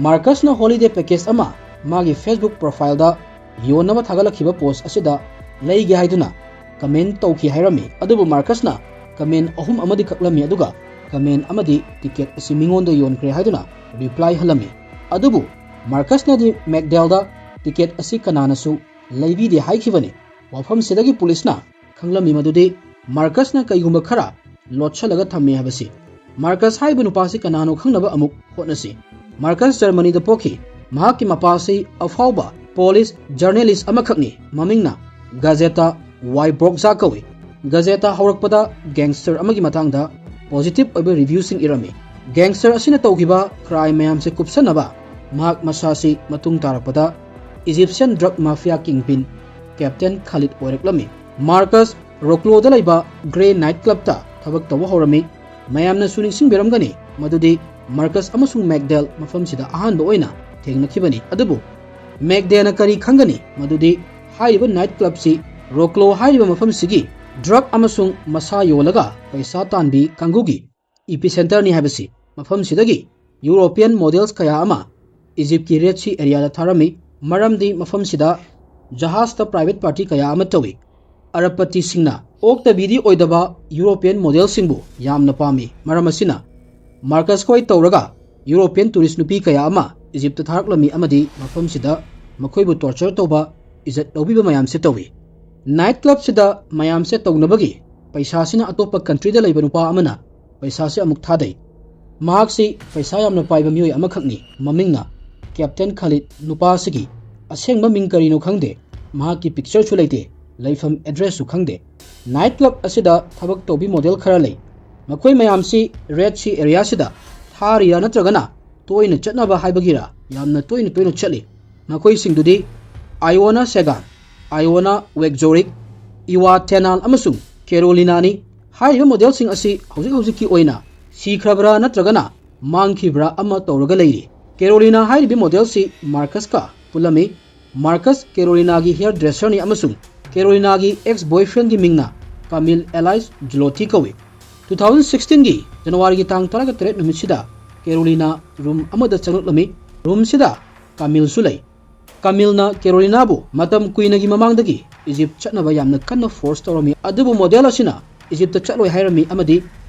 ꯃꯥꯔꯀꯁꯅ holiday package ꯑꯃ ꯃꯥꯒꯤ Facebook profileꯗ ꯌꯣꯟꯅꯕ ꯊꯥꯒꯠꯂꯛꯈꯤꯕ post ꯑꯁꯤꯗ ꯂꯩꯒꯦ ꯍꯥꯏꯗꯨꯅ comment ꯇꯧꯈꯤ ꯍꯥꯏꯔꯝꯃꯤ꯫ ꯑꯗꯨꯕꯨ ꯃꯥꯔꯀꯁꯅ comment ꯑꯍꯨꯝ ꯑꯃꯗꯤ ꯀꯛꯂꯝꯃꯤ, ꯑꯗꯨꯒ comment ꯑꯃꯗꯤ ticket ꯑꯁꯤ ꯃꯤꯉꯣꯟꯗ ꯌꯣꯟꯈ꯭ꯔꯦ ꯍꯥꯏꯗꯨꯅ reply ꯍꯜꯂꯝꯃꯤ꯫ ꯑꯗꯨꯕꯨ ꯃꯥꯔꯀꯁꯅꯗꯤ ꯃꯦꯛꯗꯦꯜꯗ ticket ꯑꯁꯤ ꯀꯅꯥꯅꯁꯨ ꯂꯩꯕꯤꯗꯦ ꯍꯥꯏꯈꯤꯕꯅꯤ꯫ ꯋꯥꯐꯝꯁꯤꯗꯒꯤ ꯄꯨꯂꯤꯁꯅ ꯈꯪꯂꯝꯃꯤ ꯃꯗꯨꯗꯤ ꯃꯥꯔꯀꯁꯅ ꯀꯩꯒꯨꯝꯕ ꯈꯔ ꯂꯣꯠꯁꯤꯜꯂꯒ ꯊꯝꯃꯤ ꯍꯥꯏꯕꯁꯤ꯫ ꯃꯥꯔꯀꯁ ꯍꯥꯏꯔꯤꯕ ꯅꯨꯄꯥꯁꯤ ꯀꯅꯥꯅꯣ ꯈꯪꯅꯕ ꯑꯃꯨꯛ ꯍꯣꯠꯅꯁꯤ꯫ ꯃꯥꯔꯀꯁ ꯖꯔꯃꯅꯤꯗ ꯄꯣꯛꯈꯤ꯫ ꯃꯍꯥꯛꯀꯤ ꯃꯄꯥꯁꯤ ꯑꯐꯥꯎꯕ Polish journalist ꯑꯃꯈꯛꯅꯤ꯫ ꯃꯃꯤꯡꯅ Gazeta Wyborcza ꯀꯧꯏ꯫ Gazeta ꯍꯧꯔꯛꯄꯗ gangster ꯑꯃꯒꯤ ꯃꯇꯥꯡꯗ positive ꯑꯣꯏꯕ reviewꯁꯤꯡ ꯏꯔꯝꯃꯤ꯫ Gangster ꯑꯁꯤꯅ ꯇꯧꯈꯤꯕ crime ꯃꯌꯥꯝꯁꯦ ꯀꯨꯞꯁꯟꯅꯕ ꯃꯍꯥꯛ ꯃꯁꯥꯁꯤ ꯃꯇꯨꯡ ꯇꯥꯔꯛꯄꯗ Egyptian drug mafia kingpin Captain Khalid ꯑꯣꯏꯔꯛꯂꯝꯃꯤ꯫ ꯃꯥꯔꯀꯁ ꯔꯣꯀ꯭ꯂꯣꯗ ꯂꯩꯕ Grey Night Clubꯇ ꯊꯕꯛ ꯇꯧꯕ ꯍꯧꯔꯝꯃꯤ꯫ ꯃꯌꯥꯝꯅꯁꯨ ꯅꯤꯡꯁꯤꯡꯕꯤꯔꯝꯒꯅꯤ ꯃꯗꯨꯗꯤ ꯃꯥꯔꯀꯁ ꯑꯃꯁꯨꯡ ꯃꯦꯛꯗꯦꯜ ꯃꯐꯝꯁꯤꯗ ꯑꯍꯥꯟꯕ ꯑꯣꯏꯅ ꯊꯦꯡꯅꯈꯤꯕꯅꯤ꯫ ꯑꯗꯨꯕꯨ ꯃꯦꯛꯗꯦꯅ ꯀꯔꯤ ꯈꯪꯒꯅꯤ ꯃꯗꯨꯗꯤ ꯍꯥꯏꯔꯤꯕ night clubꯁꯤ ꯔꯣꯀ꯭ꯂꯣ ꯍꯥꯏꯔꯤꯕ ꯃꯐꯝꯁꯤꯒꯤ drug ꯑꯃꯁꯨꯡ ꯃꯁꯥ ꯌꯣꯜꯂꯒ ꯄꯩꯁꯥ ꯇꯥꯟꯕꯤ ꯀꯥꯡꯕꯨꯒꯤ epicenterꯅꯤ ꯍꯥꯏꯕꯁꯤ꯫ ꯃꯐꯝꯁꯤꯗꯒꯤ European models ꯀꯌꯥ ꯑꯃ Egyptꯀꯤ Red Sea areaꯗ ꯊꯥꯔꯝꯃꯤ, ꯃꯔꯝꯗꯤ ꯃꯐꯝꯁꯤꯗ ꯖꯍꯥꯖꯇ private party ꯀꯌꯥ ꯑꯃ ꯇꯧꯏ꯫ ꯑꯔꯕꯄꯇꯤꯁꯤꯡꯅ ꯑꯣꯛꯇꯕꯤꯗꯤ ꯑꯣꯏꯗꯕ European modelꯁꯤꯡꯕꯨ ꯌꯥꯝꯅ ꯄꯥꯝꯃꯤ꯫ ꯃꯔꯝ ꯑꯁꯤꯅ ꯃꯥꯔꯀꯁ ꯈꯣꯏ ꯇꯧꯔꯒ European tourist ꯅꯨꯄꯤ ꯀꯌꯥ ꯑꯃ Egyptꯇ ꯊꯥꯔꯛꯂꯝꯃꯤ ꯑꯃꯗꯤ ꯃꯐꯝꯁꯤꯗ ꯃꯈꯣꯏꯕꯨ torture ꯇꯧꯕ, ꯏꯖꯠ ꯂꯧꯕꯤꯕ ꯃꯌꯥꯝꯁꯦ ꯇꯧꯏ꯫ Night clubꯁꯤꯗ ꯃꯌꯥꯝꯁꯦ ꯇꯧꯅꯕꯒꯤ ꯄꯩꯁꯥꯁꯤꯅ ꯑꯇꯣꯞꯄ countryꯗ ꯂꯩꯕ ꯅꯨꯄꯥ ꯑꯃꯅ ꯄꯩꯁꯥꯁꯦ ꯑꯃꯨꯛ ꯊꯥꯗꯩ꯫ ꯃꯍꯥꯛꯁꯤ ꯄꯩꯁꯥ ꯌꯥꯝꯅ ꯄꯥꯏꯕ ꯃꯤꯑꯣꯏ ꯑꯃꯈꯛꯅꯤ꯫ ꯃꯃꯤꯡꯅ Captain Khalid꯫ ꯅꯨꯄꯥ ꯑꯁꯤꯒꯤ ꯑꯁꯦꯡꯕ ꯃꯤꯡ ꯀꯔꯤꯅꯣ ꯈꯪꯗꯦ꯫ ꯃꯍꯥꯛꯀꯤ pictureꯁꯨ ꯂꯩꯇꯦ꯫ ꯂꯩꯐꯝ addressꯁꯨ ꯈꯪꯗꯦ꯫ Night club ꯑꯁꯤꯗ ꯊꯕꯛ ꯇꯧꯕꯤ model ꯈꯔ ꯂꯩ꯫ ꯃꯈꯣꯏ ꯃꯌꯥꯝꯁꯤ Red Sea areaꯁꯤꯗ ꯊꯥꯔꯤꯔꯥ ꯅꯠꯇ꯭ꯔꯒꯅ ꯇꯣꯏꯅ ꯆꯠꯅꯕ ꯍꯥꯏꯕꯒꯤꯔꯥ ꯌꯥꯝꯅ ꯇꯣꯏꯅ ꯇꯣꯏꯅ ꯆꯠꯂꯤ꯫ ꯃꯈꯣꯏꯁꯤꯡꯗꯨꯗꯤ Iona Segan, Iona Wegzorek, Iwa Tenal ꯑꯃꯁꯨꯡ Carolinani꯫ ꯍꯥꯏꯔꯤꯕ modelꯁꯤꯡ ꯑꯁꯤ ꯍꯧꯖꯤꯛ ꯍꯧꯖꯤꯛꯀꯤ ꯑꯣꯏꯅ ꯁꯤꯈ꯭ꯔꯕ꯭ꯔꯥ ꯅꯠꯇ꯭ꯔꯒꯅ ꯃꯥꯡꯈꯤꯕ꯭ꯔꯥ ꯑꯃ ꯇꯧꯔꯒ ꯂꯩꯔꯤ꯫ Carolina ꯍꯥꯏꯔꯤꯕ modelꯁꯤ ꯃꯥꯔꯀꯁꯀ ꯄꯨꯜꯂꯝꯃꯤ꯫ ꯃꯥꯔꯀꯁ ꯀꯦꯔꯣꯂꯤꯅꯥꯒꯤ ꯍꯤꯌꯔ ꯗ꯭ꯔꯦꯁꯔꯅꯤ ꯑꯃꯁꯨꯡ ꯀꯦꯔꯣꯂꯤꯅꯥꯒꯤ ꯑꯦꯛꯁ ꯕꯣꯏꯐ꯭ꯔꯦꯟꯒꯤ ꯃꯤꯡꯅ ꯀꯥꯃꯤꯜ ꯑꯦꯂꯥꯏꯁ ꯖꯨꯂꯣꯊꯤ ꯀꯧꯏ꯫ ꯇꯨ ꯊꯥꯎꯖꯟ ꯁꯤꯛꯁꯇꯤꯟꯒꯤ ꯖꯅꯋꯥꯔꯤꯒꯤ ꯇꯥꯡ ꯇꯔꯥꯒ ꯇꯔꯦꯠ ꯅꯨꯃꯤꯠꯁꯤꯗ ꯀꯦꯔꯣꯂꯤꯅꯥ ꯔꯨꯝ ꯑꯃꯗ ꯆꯪꯂꯛꯂꯝꯃꯤ꯫ ꯔꯨꯝꯁꯤꯗ ꯀꯥꯃꯤꯜꯁꯨ ꯂꯩ꯫ ꯀꯥꯃꯤꯜꯅ ꯀꯦꯔꯣꯂꯤꯅꯥꯕꯨ ꯃꯇꯝ ꯀꯨꯏꯅꯒꯤ ꯃꯃꯥꯡꯗꯒꯤ ꯏꯖꯤꯞ ꯆꯠꯅꯕ ꯌꯥꯝꯅ ꯀꯟꯅ ꯐꯣꯔꯁ ꯇꯧꯔꯝꯃꯤ, ꯑꯗꯨꯕꯨ ꯃꯣꯗꯦꯜ ꯑꯁꯤꯅ ꯏꯖꯤꯞꯇ ꯆꯠꯂꯣꯏ ꯍꯥꯏꯔꯝꯃꯤ ꯑꯃꯗꯤ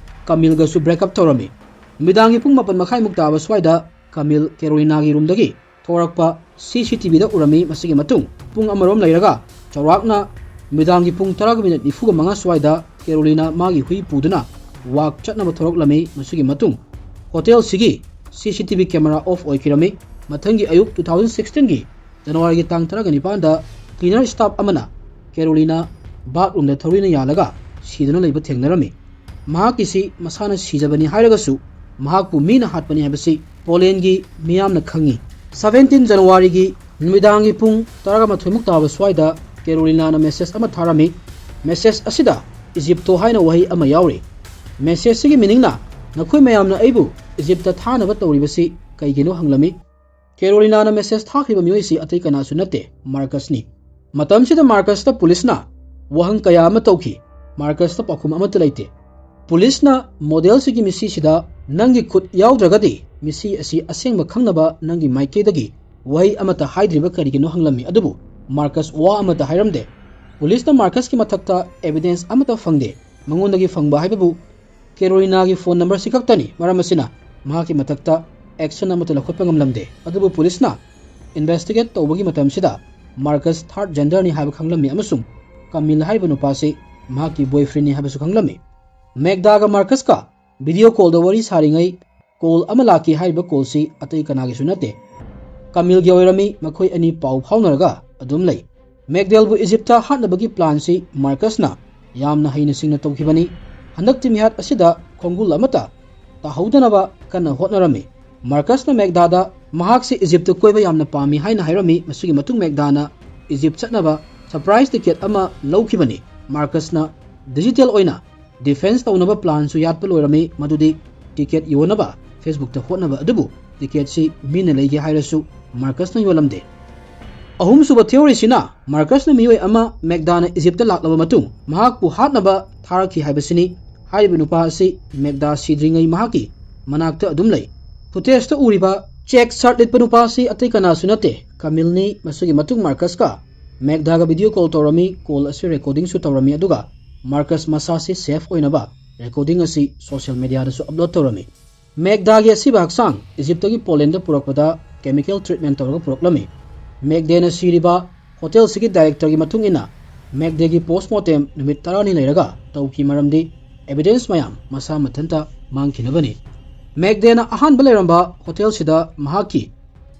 ꯀꯥꯃꯤꯜꯒꯁꯨ ꯕ꯭ꯔꯦꯛ ꯑꯞ ꯇꯧꯔꯝꯃꯤ꯫ ꯅꯨꯃꯤꯗꯥꯡꯒꯤ ꯄꯨꯡ ꯃꯥꯄꯟ ꯃꯈꯥꯏꯃꯨꯛ ꯇꯥꯕ ꯁ꯭ꯋꯥꯏꯗ ꯀꯥꯃꯤꯜ ꯀꯦꯔꯣꯂꯤꯅꯥꯒꯤ ꯔꯨꯝꯗꯒꯤ ꯊꯣꯔꯛꯄ ꯁꯤ ꯁꯤ ꯇꯤ ꯚꯤꯗ ꯎꯔꯝꯃꯤ꯫ ꯃꯁꯤꯒꯤ ꯃꯇꯨꯡ ꯄꯨꯡ ꯑꯃꯔꯣꯝ ꯂꯩꯔꯒ ꯆꯥꯎꯔꯥꯛꯅ ꯅꯨꯃꯤꯗꯥꯡꯒꯤ ꯄꯨꯡ ꯇꯔꯥꯒ ꯃꯤꯅꯤꯠ ꯅꯤꯐꯨꯒ ꯃꯉꯥ ꯁ꯭ꯋꯥꯏꯗ ꯀꯦꯔꯣꯂꯤꯅꯥ ꯃꯥꯒꯤ ꯍꯨꯏ ꯄꯨꯗꯨꯅ ꯋꯥꯛ ꯆꯠꯅꯕ ꯊꯣꯔꯛꯂꯝꯃꯤ꯫ ꯃꯁꯤꯒꯤ ꯃꯇꯨꯡ ꯍꯣꯇꯦꯜꯁꯤꯒꯤ C C T V camera off ꯑꯣꯏꯈꯤꯔꯝꯃꯤ꯫ ꯃꯊꯪꯒꯤ ꯑꯌꯨꯛ ꯇꯨ ꯊꯥꯎꯖꯟ ꯁꯤꯛꯁꯇꯤꯟꯒꯤ ꯖꯅꯋꯥꯔꯤꯒꯤ ꯇꯥꯡ ꯇꯔꯥꯒ ꯅꯤꯄꯥꯟꯗ ꯀ꯭ꯂꯤꯅꯔ ꯁ꯭ꯇꯥꯐ ꯑꯃꯅ ꯀꯦꯔꯣꯂꯤꯅꯥ ꯕꯥꯠꯔꯨꯝꯗ ꯊꯧꯔꯤꯅ ꯌꯥꯜꯂꯒ ꯁꯤꯗꯨꯅ ꯂꯩꯕ ꯊꯦꯡꯅꯔꯝꯃꯤ꯫ ꯃꯍꯥꯛꯀꯤꯁꯤ ꯃꯁꯥꯅ ꯁꯤꯖꯕꯅꯤ ꯍꯥꯏꯔꯒꯁꯨ ꯃꯍꯥꯛꯄꯨ ꯃꯤꯅ ꯍꯥꯠꯄꯅꯤ ꯍꯥꯏꯕꯁꯤ ꯄꯣꯂꯦꯟꯒꯤ ꯃꯤꯌꯥꯝꯅ ꯈꯪꯉꯤ꯫ ꯁꯕꯦꯟꯇꯤꯟ ꯖꯅꯋꯥꯔꯤꯒꯤ ꯅꯨꯃꯤꯗꯥꯡꯒꯤ ꯄꯨꯡ ꯇꯔꯥꯒ ꯃꯥꯊꯣꯏꯃꯨꯛ ꯇꯥꯕ ꯁ꯭ꯋꯥꯏꯗ ꯀꯦꯔꯣꯂꯤꯅꯥꯅ ꯃꯦꯁꯦꯖ ꯑꯃ ꯊꯥꯔꯝꯃꯤ꯫ ꯃꯦꯁꯦꯖ ꯑꯁꯤꯗ ꯏꯖꯤꯞꯇꯣ ꯍꯥꯏꯅ ꯋꯥꯍꯩ ꯑꯃ ꯌꯥꯎꯔꯤ꯫ ꯃꯦꯁꯦꯖꯁꯤꯒꯤ ꯃꯤꯅꯤꯡꯅ, "ꯅꯈꯣꯏ ꯃꯌꯥꯝꯅ ꯑꯩꯕꯨ ꯏꯖꯤꯞꯇ ꯊꯥꯅꯕ ꯇꯧꯔꯤꯕꯁꯤ ꯀꯩꯒꯤꯅꯣ?" ꯍꯪꯂꯝꯃꯤ꯫ ꯀꯦꯔꯣꯂꯤꯅꯥꯅ ꯃꯦꯁꯦꯖ ꯊꯥꯈꯤꯕ ꯃꯤꯑꯣꯏꯁꯤ ꯑꯇꯩ ꯀꯅꯥꯁꯨ ꯅꯠꯇꯦ, ꯃꯥꯔꯀꯁꯅꯤ꯫ ꯃꯇꯝꯁꯤꯗ ꯃꯥꯔꯀꯁꯇ ꯄꯨꯂꯤꯁꯅ ꯋꯥꯍꯪ ꯀꯌꯥ ꯑꯃ ꯇꯧꯈꯤ꯫ ꯃꯥꯔꯀꯁꯇ ꯄꯥꯎꯈꯨꯝ ꯑꯃꯠꯇ ꯂꯩꯇꯦ꯫ ꯄꯨꯂꯤꯁꯅ ꯃꯣꯗꯦꯜꯁꯤꯒꯤ ꯃꯤꯁꯤꯁꯤꯗ, "ꯅꯪꯒꯤ ꯈꯨꯠ ꯌꯥꯎꯗ꯭ꯔꯒꯗꯤ ꯃꯤꯁꯤ ꯑꯁꯤ ꯑꯁꯦꯡꯕ ꯈꯪꯅꯕ ꯅꯪꯒꯤ ꯃꯥꯏꯀꯩꯗꯒꯤ ꯋꯥꯍꯩ ꯑꯃꯠꯇ ꯍꯥꯏꯗ꯭ꯔꯤꯕ ꯀꯔꯤꯒꯤꯅꯣ?" ꯍꯪꯂꯝꯃꯤ, ꯑꯗꯨꯕꯨ ꯃꯥꯔꯀꯁ ꯋꯥ ꯑꯃꯠꯇ ꯍꯥꯏꯔꯝꯗꯦ꯫ ꯄꯨꯂꯤꯁꯅ ꯃꯥꯔꯀꯁꯀꯤ ꯃꯊꯛꯇ ꯑꯦꯚꯤꯗꯦꯟꯁ ꯑꯃꯠꯇ ꯐꯪꯗꯦ꯫ ꯃꯉꯣꯟꯗꯒꯤ ꯐꯪꯕ ꯍꯥꯏꯕꯕꯨ ꯀꯦꯔꯣꯂꯤꯅꯥꯒꯤ ꯐꯣꯟ ꯅꯝꯕꯔꯁꯤ ꯈꯛꯇꯅꯤ꯫ ꯃꯔꯝ ꯑꯁꯤꯅ ꯃꯍꯥꯛꯀꯤ ꯃꯊꯛꯇ ꯑꯦꯛꯁꯟ ꯑꯃꯠꯇ ꯂꯧꯈꯠꯄ ꯉꯝꯂꯝꯗꯦ꯫ ꯑꯗꯨꯕꯨ ꯄꯨꯂꯤꯁꯅ ꯏꯟꯚꯦꯁꯇꯤꯒꯦꯠ ꯇꯧꯕꯒꯤ ꯃꯇꯝꯁꯤꯗ ꯃꯥꯔꯀꯁ ꯊꯥꯔꯠ ꯖꯦꯟꯗꯔꯅꯤ ꯍꯥꯏꯕ ꯈꯪꯂꯝꯃꯤ ꯑꯃꯁꯨꯡ ꯀꯥꯃꯤꯜ ꯍꯥꯏꯔꯤꯕ ꯅꯨꯄꯥꯁꯤ ꯃꯍꯥꯛꯀꯤ ꯕꯣꯏꯐ꯭ꯔꯦꯟꯅꯤ ꯍꯥꯏꯕꯁꯨ ꯈꯪꯂꯝꯃꯤ꯫ ꯃꯦꯒꯗꯥꯒ ꯃꯥꯔꯀꯁꯀ ꯚꯤꯗꯤꯑꯣ ꯀꯣꯜꯗ ꯋꯥꯔꯤ ꯁꯥꯔꯤꯉꯩ ꯀꯣꯜ ꯑꯃ ꯂꯥꯛꯈꯤ꯫ ꯍꯥꯏꯔꯤꯕ ꯀꯣꯜꯁꯤ ꯑꯇꯩ ꯀꯅꯥꯒꯤꯁꯨ ꯅꯠꯇꯦ, ꯀꯥꯃꯤꯜꯒꯤ ꯑꯣꯏꯔꯝꯃꯤ꯫ ꯃꯈꯣꯏ ꯑꯅꯤ ꯄꯥꯎ ꯐꯥꯎꯅꯔꯒ ꯑꯗꯨꯝ ꯂꯩ꯫ ꯃꯦꯒꯗꯦꯜꯕꯨ ꯏꯖꯤꯞꯇ ꯍꯥꯠꯅꯕꯒꯤ ꯄ꯭ꯂꯥꯟꯁꯤ ꯃꯥꯔꯀꯁꯅ ꯌꯥꯝꯅ ꯍꯩꯅ ꯁꯤꯡꯅ ꯇꯧꯈꯤꯕꯅꯤ꯫ ꯍꯟꯗꯛꯇꯤ ꯃꯤꯍꯥꯠ ꯑꯁꯤꯗ ꯈꯣꯡꯒꯨꯜ ꯑꯃꯠꯇ ꯇꯥꯍꯧꯗꯅꯕ ꯀꯟꯅ ꯍꯣꯠꯅꯔꯝꯃꯤ꯫ ꯃꯥꯔꯀꯁꯅ ꯃꯦꯒꯗꯥꯗ ꯃꯍꯥꯛꯁꯤ ꯏꯖꯤꯞꯇ ꯀꯣꯏꯕ ꯌꯥꯝꯅ ꯄꯥꯝꯃꯤ ꯍꯥꯏꯅ ꯍꯥꯏꯔꯝꯃꯤ꯫ ꯃꯁꯤꯒꯤ ꯃꯇꯨꯡ ꯃꯦꯒꯗꯥꯅ ꯏꯖꯤꯞ ꯆꯠꯅꯕ ꯁꯔꯄ꯭ꯔꯥꯏꯖ ꯇꯤꯀꯦꯠ ꯑꯃ ꯂꯧꯈꯤꯕꯅꯤ꯫ ꯃꯥꯔꯀꯁꯅ ꯗꯤꯖꯤꯇꯦꯜ ꯑꯣꯏꯅ ꯗꯤꯐꯦꯟꯁ ꯇꯧꯅꯕ ꯄ꯭ꯂꯥꯟꯁꯨ ꯌꯥꯠꯄ ꯂꯣꯏꯔꯝꯃꯤ, ꯃꯗꯨꯗꯤ ꯇꯤꯀꯦꯠ ꯌꯣꯟꯅꯕ ꯐꯦꯁꯕꯨꯛꯇ ꯍꯣꯠꯅꯕ ꯑꯗꯨꯕꯨ ꯇꯤꯀꯦꯠꯁꯤ ꯃꯤꯅ ꯂꯩꯒꯦ ꯍꯥꯏꯔꯁꯨ ꯃꯥꯔꯀꯁꯅ ꯌꯣꯜꯂꯝꯗꯦ꯫ ꯑꯍꯨꯝꯁꯨꯕ theoryꯁꯤꯅ ꯃꯥꯔꯀꯁꯅ ꯃꯤꯑꯣꯏ ꯑꯃ ꯃꯦꯒꯗꯥꯅ ꯏꯖꯤꯞꯇ ꯂꯥꯛꯂꯕ ꯃꯇꯨꯡ ꯃꯍꯥꯛꯄꯨ ꯍꯥꯠꯅꯕ ꯊꯥꯔꯛꯈꯤ ꯍꯥꯏꯕꯁꯤꯅꯤ꯫ ꯍꯥꯏꯔꯤꯕ ꯅꯨꯄꯥ ꯑꯁꯤ ꯃꯦꯒꯗꯥ ꯁꯤꯗ꯭ꯔꯤꯉꯩ ꯃꯍꯥꯛꯀꯤ ꯃꯅꯥꯛꯇ ꯑꯗꯨꯝ ꯂꯩ꯫ Footageꯇ ꯎꯔꯤꯕ check shirt ꯂꯤꯠꯄ ꯅꯨꯄꯥ ꯑꯁꯤ ꯑꯇꯩ ꯀꯅꯥꯁꯨ ꯅꯠꯇꯦ, ꯀꯥꯃꯤꯜꯅꯤ꯫ ꯃꯁꯤꯒꯤ ꯃꯇꯨꯡ ꯃꯥꯔꯀꯁꯀ ꯃꯦꯒꯗꯥꯒ video call ꯇꯧꯔꯝꯃꯤ꯫ Call ꯑꯁꯤ recordingꯁꯨ ꯇꯧꯔꯝꯃꯤ, ꯑꯗꯨꯒ ꯃꯥꯔꯀꯁ ꯃꯁꯥꯁꯤ safe ꯑꯣꯏꯅꯕ recording ꯑꯁꯤ social mediaꯗꯁꯨ upload ꯇꯧꯔꯝꯃꯤ꯫ ꯃꯦꯒꯗꯥꯒꯤ ꯑꯁꯤꯕ ꯍꯛꯆꯥꯡ ꯏꯖꯤꯞꯇꯒꯤ ꯄꯣꯂꯦꯟꯗ ꯄꯨꯔꯛꯄꯗ chemical treatment ꯇꯧꯔꯒ ꯄꯨꯔꯛꯂꯝꯃꯤ꯫ ꯃꯦꯒꯗꯦꯅ ꯁꯤꯔꯤꯕ ꯍꯣꯇꯦꯜꯁꯤꯒꯤ directorꯒꯤ ꯃꯇꯨꯡ ꯏꯟꯅ, ꯃꯦꯒꯗꯦꯒꯤ postmortem ꯅꯨꯃꯤꯠ ꯇꯔꯥꯅꯤ ꯂꯩꯔꯒ ꯇꯧꯈꯤ, ꯃꯔꯝꯗꯤ evidence ꯃꯌꯥꯝ ꯃꯁꯥ ꯃꯊꯟꯇ ꯃꯥꯡꯈꯤꯅꯕꯅꯤ꯫ ꯃꯦꯒꯗꯦꯅ ꯑꯍꯥꯟꯕ ꯂꯩꯔꯝꯕ ꯍꯣꯇꯦꯜꯁꯤꯗ ꯃꯍꯥꯛꯀꯤ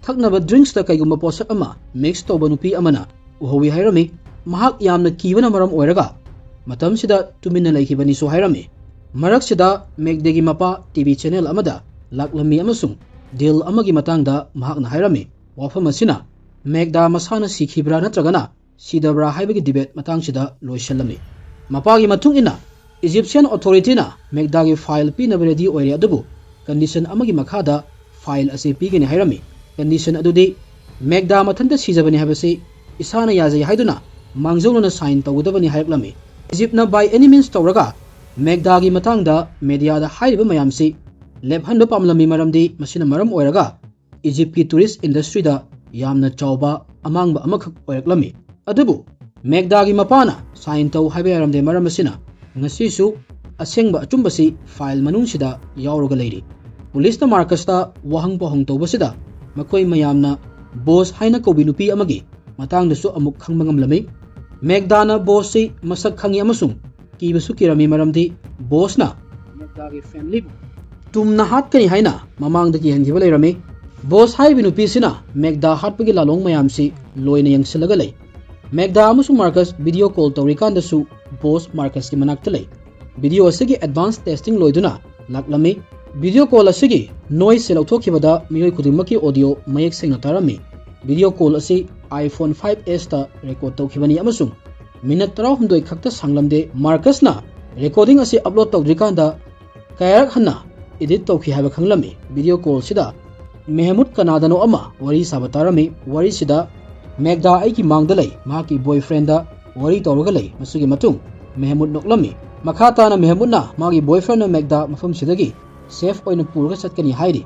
ꯊꯛꯅꯕ drinksꯇ ꯀꯩꯒꯨꯝꯕ ꯄꯣꯠꯁꯛ ꯑꯃ mix ꯇꯧꯕ ꯅꯨꯄꯤ ꯑꯃꯅ ꯎꯍꯧꯏ ꯍꯥꯏꯔꯝꯃꯤ꯫ ꯃꯍꯥꯛ ꯌꯥꯝꯅ ꯀꯤꯕꯅ ꯃꯔꯝ ꯑꯣꯏꯔꯒ ꯃꯇꯝꯁꯤꯗ ꯇꯨꯃꯤꯟꯅ ꯂꯩꯈꯤꯕꯅꯤꯁꯨ ꯍꯥꯏꯔꯝꯃꯤ꯫ ꯃꯔꯛꯁꯤꯗ ꯃꯦꯒꯗꯦꯒꯤ ꯃꯄꯥ TV channel ꯑꯃꯗ ꯂꯥꯛꯂꯝꯃꯤ ꯑꯃꯁꯨꯡ deal ꯑꯃꯒꯤ ꯃꯇꯥꯡꯗ ꯃꯍꯥꯛꯅ ꯍꯥꯏꯔꯝꯃꯤ꯫ ꯋꯥꯐꯝ ꯑꯁꯤꯅ ꯃꯦꯒꯗꯥ ꯃꯁꯥꯅ ꯁꯤꯈꯤꯕ꯭ꯔꯥ ꯅꯠꯇ꯭ꯔꯒꯅ ꯁꯤꯗꯕ꯭ꯔꯥ ꯍꯥꯏꯕꯒꯤ debate ꯃꯇꯥꯡꯁꯤꯗ ꯂꯣꯏꯁꯤꯜꯂꯝꯃꯤ꯫ ꯃꯄꯥꯒꯤ ꯃꯇꯨꯡ ꯏꯟꯅ, Egyptian authorityꯅ ꯃꯦꯒꯗꯥꯒꯤ file ꯄꯤꯅꯕ ready ꯑꯣꯏꯔꯦ, ꯑꯗꯨꯕꯨ condition ꯑꯃꯒꯤ ꯃꯈꯥꯗ file ꯑꯁꯤ ꯄꯤꯒꯅꯤ ꯍꯥꯏꯔꯝꯃꯤ꯫ Condition ꯑꯗꯨꯗꯤ ꯃꯦꯒꯗꯥ ꯃꯊꯟꯇ ꯁꯤꯖꯕꯅꯤ ꯍꯥꯏꯕꯁꯤ ꯏꯁꯥꯅ ꯌꯥꯖꯩ ꯍꯥꯏꯗꯨꯅ ꯃꯥꯡꯖꯧꯅꯅ sign ꯇꯧꯒꯗꯕꯅꯤ ꯍꯥꯏꯔꯛꯂꯝꯃꯤ꯫ ꯏꯖꯤꯞꯅ by any means ꯇꯧꯔꯒ ꯃꯦꯒꯗꯥꯒꯤ ꯃꯇꯥꯡꯗ mediaꯗ ꯍꯥꯏꯔꯤꯕ ꯃꯌꯥꯝꯁꯤ ꯂꯦꯞꯍꯟꯕ ꯄꯥꯝꯂꯝꯃꯤ, ꯃꯔꯝꯗꯤ ꯃꯁꯤꯅ ꯃꯔꯝ ꯑꯣꯏꯔꯒ ꯏꯖꯤꯞꯀꯤ tourist industryꯗ ꯌꯥꯝꯅ ꯆꯥꯎꯕ ꯑꯃꯥꯡꯕ ꯑꯃꯈꯛ ꯑꯣꯏꯔꯛꯂꯝꯃꯤ꯫ ꯑꯗꯨꯕꯨ ꯃꯦꯒꯗꯥꯒꯤ ꯃꯄꯥꯅ sign ꯇꯧ ꯍꯥꯏꯕ ꯌꯥꯔꯝꯗꯦ, ꯃꯔꯝ ꯑꯁꯤꯅ ꯉꯁꯤꯁꯨ ꯑꯁꯦꯡꯕ ꯑꯆꯨꯝꯕꯁꯤ file ꯃꯅꯨꯡꯁꯤꯗ ꯌꯥꯎꯔꯒ ꯂꯩꯔꯤ꯫ ꯄꯨꯂꯤꯁꯅ ꯃꯥꯔꯀꯁꯇ ꯋꯥꯍꯪ ꯄꯥꯎꯍꯪ ꯇꯧꯕꯁꯤꯗ ꯃꯈꯣꯏ ꯃꯌꯥꯝꯅ ꯕꯣꯁ ꯍꯥꯏꯅ ꯀꯧꯕꯤ ꯅꯨꯄꯤ ꯑꯃꯒꯤ ꯃꯇꯥꯡꯗꯁꯨ ꯑꯃꯨꯛ ꯈꯪꯕ ꯉꯝꯂꯝꯃꯤ꯫ ꯃꯦꯒꯗꯥꯅ ꯕꯣꯁꯁꯤ ꯃꯁꯛ ꯈꯪꯏ ꯑꯃꯁꯨꯡ ꯀꯤꯕꯁꯨ ꯀꯤꯔꯝꯃꯤ, ꯃꯔꯝꯗꯤ ꯕꯣꯁꯅ ꯃꯦꯒꯗꯥꯒꯤ familyꯕꯨ ꯇꯨꯝꯅ ꯍꯥꯠꯀꯅꯤ ꯍꯥꯏꯅ ꯃꯃꯥꯡꯗ ꯀꯤꯍꯟꯈꯤꯕ ꯂꯩꯔꯝꯃꯤ꯫ ꯕꯣꯁ ꯍꯥꯏꯔꯤꯕ ꯅꯨꯄꯤꯁꯤꯅ ꯃꯦꯒꯗꯥ ꯍꯥꯠꯄꯒꯤ ꯂꯥꯂꯣꯡ ꯃꯌꯥꯝꯁꯤ ꯂꯣꯏꯅ ꯌꯦꯡꯁꯤꯜꯂꯒ ꯂꯩ꯫ ꯃꯦꯒꯗꯥ ꯑꯃꯁꯨꯡ ꯃꯥꯔꯀꯁ video call ꯇꯧꯔꯤꯀꯥꯟꯗꯁꯨ ꯕꯣꯁ ꯃꯥꯔꯀꯁꯀꯤ ꯃꯅꯥꯛꯇ ꯂꯩ꯫ Video ꯑꯁꯤꯒꯤ advance testing ꯂꯣꯏꯗꯨꯅ ꯂꯥꯛꯂꯝꯃꯤ꯫ Video call ꯑꯁꯤꯒꯤ noiseꯁꯦ ꯂꯧꯊꯣꯛꯈꯤꯕꯗ ꯃꯤꯑꯣꯏ ꯈꯨꯗꯤꯡꯃꯛꯀꯤ audio ꯃꯌꯦꯛ ꯁꯦꯡꯅ ꯇꯥꯔꯝꯃꯤ꯫ Video call ꯑꯁꯤ iPhone five Sꯇ record ꯇꯧꯈꯤꯕꯅꯤ ꯑꯃꯁꯨꯡ minute ꯇꯔꯥꯍꯨꯝꯗꯣꯏ ꯈꯛꯇ ꯁꯥꯡꯂꯝꯗꯦ꯫ ꯃꯥꯔꯀꯁꯅ recording ꯑꯁꯤ upload ꯇꯧꯗ꯭ꯔꯤꯀꯥꯟꯗ ꯀꯌꯥꯔꯛ ꯍꯟꯅ edit ꯇꯧꯈꯤ ꯍꯥꯏꯕ ꯈꯪꯂꯝꯃꯤ꯫ Video callꯁꯤꯗ ꯃꯦꯍꯃꯨꯗ ꯀꯅꯥꯗꯅꯣ ꯑꯃ ꯋꯥꯔꯤ ꯁꯥꯕ ꯇꯥꯔꯝꯃꯤ꯫ ꯋꯥꯔꯤꯁꯤꯗ ꯃꯦꯒꯗꯥ ꯑꯩꯒꯤ ꯃꯥꯡꯗ ꯂꯩ, ꯃꯍꯥꯛꯀꯤ boyfriendꯗ ꯋꯥꯔꯤ ꯇꯧꯔꯒ ꯂꯩ꯫ ꯃꯁꯤꯒꯤ ꯃꯇꯨꯡ ꯃꯦꯍꯃꯨꯗ ꯅꯣꯛꯂꯝꯃꯤ꯫ ꯃꯈꯥ ꯇꯥꯅ ꯃꯦꯍꯃꯨꯗꯅ ꯃꯥꯒꯤ boyfriendꯅ ꯃꯦꯒꯗꯥ ꯃꯐꯝꯁꯤꯗꯒꯤ safe ꯑꯣꯏꯅ ꯄꯨꯔꯒ ꯆꯠꯀꯅꯤ ꯍꯥꯏꯔꯤ꯫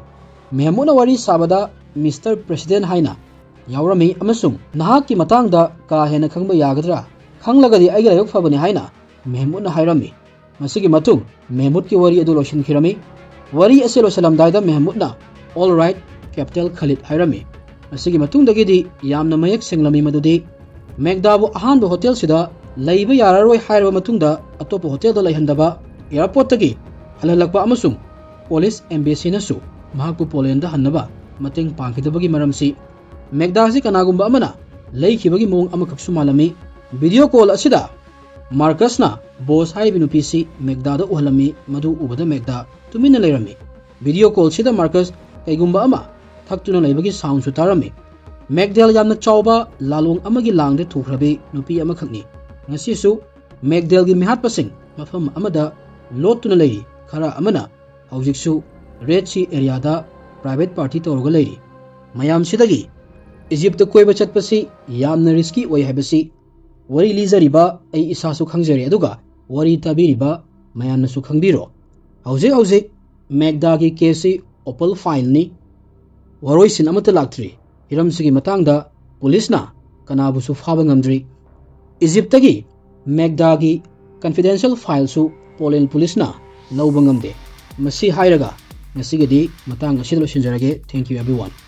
ꯃꯦꯍꯃꯨꯗꯅ ꯋꯥꯔꯤ ꯁꯥꯕꯗ Mister President ꯍꯥꯏꯅ ꯌꯥꯎꯔꯝꯃꯤ ꯑꯃꯁꯨꯡ ꯅꯍꯥꯛꯀꯤ ꯃꯇꯥꯡꯗ ꯀꯥ ꯍꯦꯟꯅ ꯈꯪꯕ ꯌꯥꯒꯗ꯭ꯔꯥ? ꯈꯪꯂꯒꯗꯤ ꯑꯩꯒꯤ ꯂꯥꯏꯕꯛ ꯐꯕꯅꯤ ꯍꯥꯏꯅ ꯃꯦꯍꯃꯨꯗꯅ ꯍꯥꯏꯔꯝꯃꯤ꯫ ꯃꯁꯤꯒꯤ ꯃꯇꯨꯡ ꯃꯦꯍꯃꯨꯗꯀꯤ ꯋꯥꯔꯤ ꯑꯗꯨ ꯂꯣꯏꯁꯤꯟꯈꯤꯔꯝꯃꯤ꯫ ꯋꯥꯔꯤ ꯑꯁꯤ ꯂꯣꯏꯁꯤꯜꯂꯝꯗꯥꯏꯗ ꯃꯦꯍꯃꯨꯗꯅ "All right, Captain Khalid" ꯍꯥꯏꯔꯝꯃꯤ꯫ ꯃꯁꯤꯒꯤ ꯃꯇꯨꯡꯗꯒꯤꯗꯤ ꯌꯥꯝꯅ ꯃꯌꯦꯛ ꯁꯦꯡꯂꯝꯃꯤ ꯃꯗꯨꯗꯤ ꯃꯦꯒꯗꯥꯕꯨ ꯑꯍꯥꯟꯕ ꯍꯣꯇꯦꯜꯁꯤꯗ ꯂꯩꯕ ꯌꯥꯔꯔꯣꯏ ꯍꯥꯏꯔꯕ ꯃꯇꯨꯡꯗ ꯑꯇꯣꯞꯄ ꯍꯣꯇꯦꯜꯗ ꯂꯩꯍꯟꯗꯕ, airportꯇꯒꯤ ꯍꯜꯍꯜꯂꯛꯄ ꯑꯃꯁꯨꯡ police embassyꯅꯁꯨ ꯃꯍꯥꯛꯄꯨ ꯄꯣꯂꯦꯟꯗ ꯍꯟꯅꯕ ꯃꯇꯦꯡ ꯄꯥꯡꯈꯤꯗꯕꯒꯤ ꯃꯔꯝꯁꯤ ꯃꯦꯒꯗꯥꯁꯤ ꯀꯅꯥꯒꯨꯝꯕ ꯑꯃꯅ ꯂꯩꯈꯤꯕꯒꯤ ꯃꯑꯣꯡ ꯑꯃꯈꯛꯁꯨ ꯃꯥꯜꯂꯝꯃꯤ꯫ Video call ꯑꯁꯤꯗ ꯃꯥꯔꯀꯁꯅ ꯕꯣꯁ ꯍꯥꯏꯔꯤꯕ ꯅꯨꯄꯤꯁꯤ ꯃꯦꯒꯗꯥꯗ ꯎꯍꯜꯂꯝꯃꯤ꯫ ꯃꯗꯨ ꯎꯕꯗ ꯃꯦꯒꯗꯥ ꯇꯨꯃꯤꯟꯅ ꯂꯩꯔꯝꯃꯤ꯫ Video callꯁꯤꯗ ꯃꯥꯔꯀꯁ ꯀꯩꯒꯨꯝꯕ ꯑꯃ ꯊꯛꯇꯨꯅ ꯂꯩꯕꯒꯤ soundꯁꯨ ꯇꯥꯔꯝꯃꯤ꯫ ꯃꯦꯒꯗꯦꯜ ꯌꯥꯝꯅ ꯆꯥꯎꯕ ꯂꯥꯂꯣꯡ ꯑꯃꯒꯤ ꯂꯥꯡꯗ ꯊꯨꯈ꯭ꯔꯕꯤ ꯅꯨꯄꯤ ꯑꯃꯈꯛꯅꯤ꯫ ꯉꯁꯤꯁꯨ ꯃꯦꯒꯗꯦꯜꯒꯤ ꯃꯤꯍꯥꯠꯄꯁꯤꯡ ꯃꯐꯝ ꯑꯃꯗ ꯂꯣꯠꯇꯨꯅ ꯂꯩꯔꯤ꯫ ꯈꯔ ꯑꯃꯅ ꯍꯧꯖꯤꯛꯁꯨ Red Sea areaꯗ private party ꯇꯧꯔꯒ ꯂꯩꯔꯤ꯫ ꯃꯌꯥꯝꯁꯤꯗꯒꯤ ꯏꯖꯤꯞꯇ ꯀꯣꯏꯕ ꯆꯠꯄꯁꯤ ꯌꯥꯝꯅ risky ꯑꯣꯏ ꯍꯥꯏꯕꯁꯤ ꯋꯥꯔꯤ ꯂꯤꯖꯔꯤꯕ ꯑꯩ ꯏꯁꯥꯁꯨ ꯈꯪꯖꯔꯦ, ꯑꯗꯨꯒ ꯋꯥꯔꯤ ꯇꯥꯕꯤꯔꯤꯕ ꯃꯌꯥꯝꯅꯁꯨ ꯈꯪꯕꯤꯔꯣ꯫ ꯍꯧꯖꯤꯛ ꯍꯧꯖꯤꯛ ꯃꯦꯒꯗꯥꯒꯤ caseꯁꯤ open fileꯅꯤ꯫ ꯋꯥꯔꯣꯏꯁꯤꯟ ꯑꯃꯠꯇ ꯂꯥꯛꯇ꯭ꯔꯤ꯫ ꯍꯤꯔꯝꯁꯤꯒꯤ ꯃꯇꯥꯡꯗ ꯄꯨꯂꯤꯁꯅ ꯀꯅꯥꯕꯨꯁꯨ ꯐꯥꯕ ꯉꯝꯗ꯭ꯔꯤ꯫ ꯏꯖꯤꯞꯇꯒꯤ ꯃꯦꯒꯗꯥꯒꯤ confidential fileꯁꯨ ꯄꯣꯂꯦꯟ ꯄꯨꯂꯤꯁꯅ ꯂꯧꯕ ꯉꯝꯗꯦ꯫ ꯃꯁꯤ ꯍꯥꯏꯔꯒ ꯉꯁꯤꯒꯤꯗꯤ ꯃꯇꯥꯡ ꯑꯁꯤꯗ ꯂꯣꯏꯁꯤꯟꯖꯔꯒꯦ꯫ Thank you everyone꯫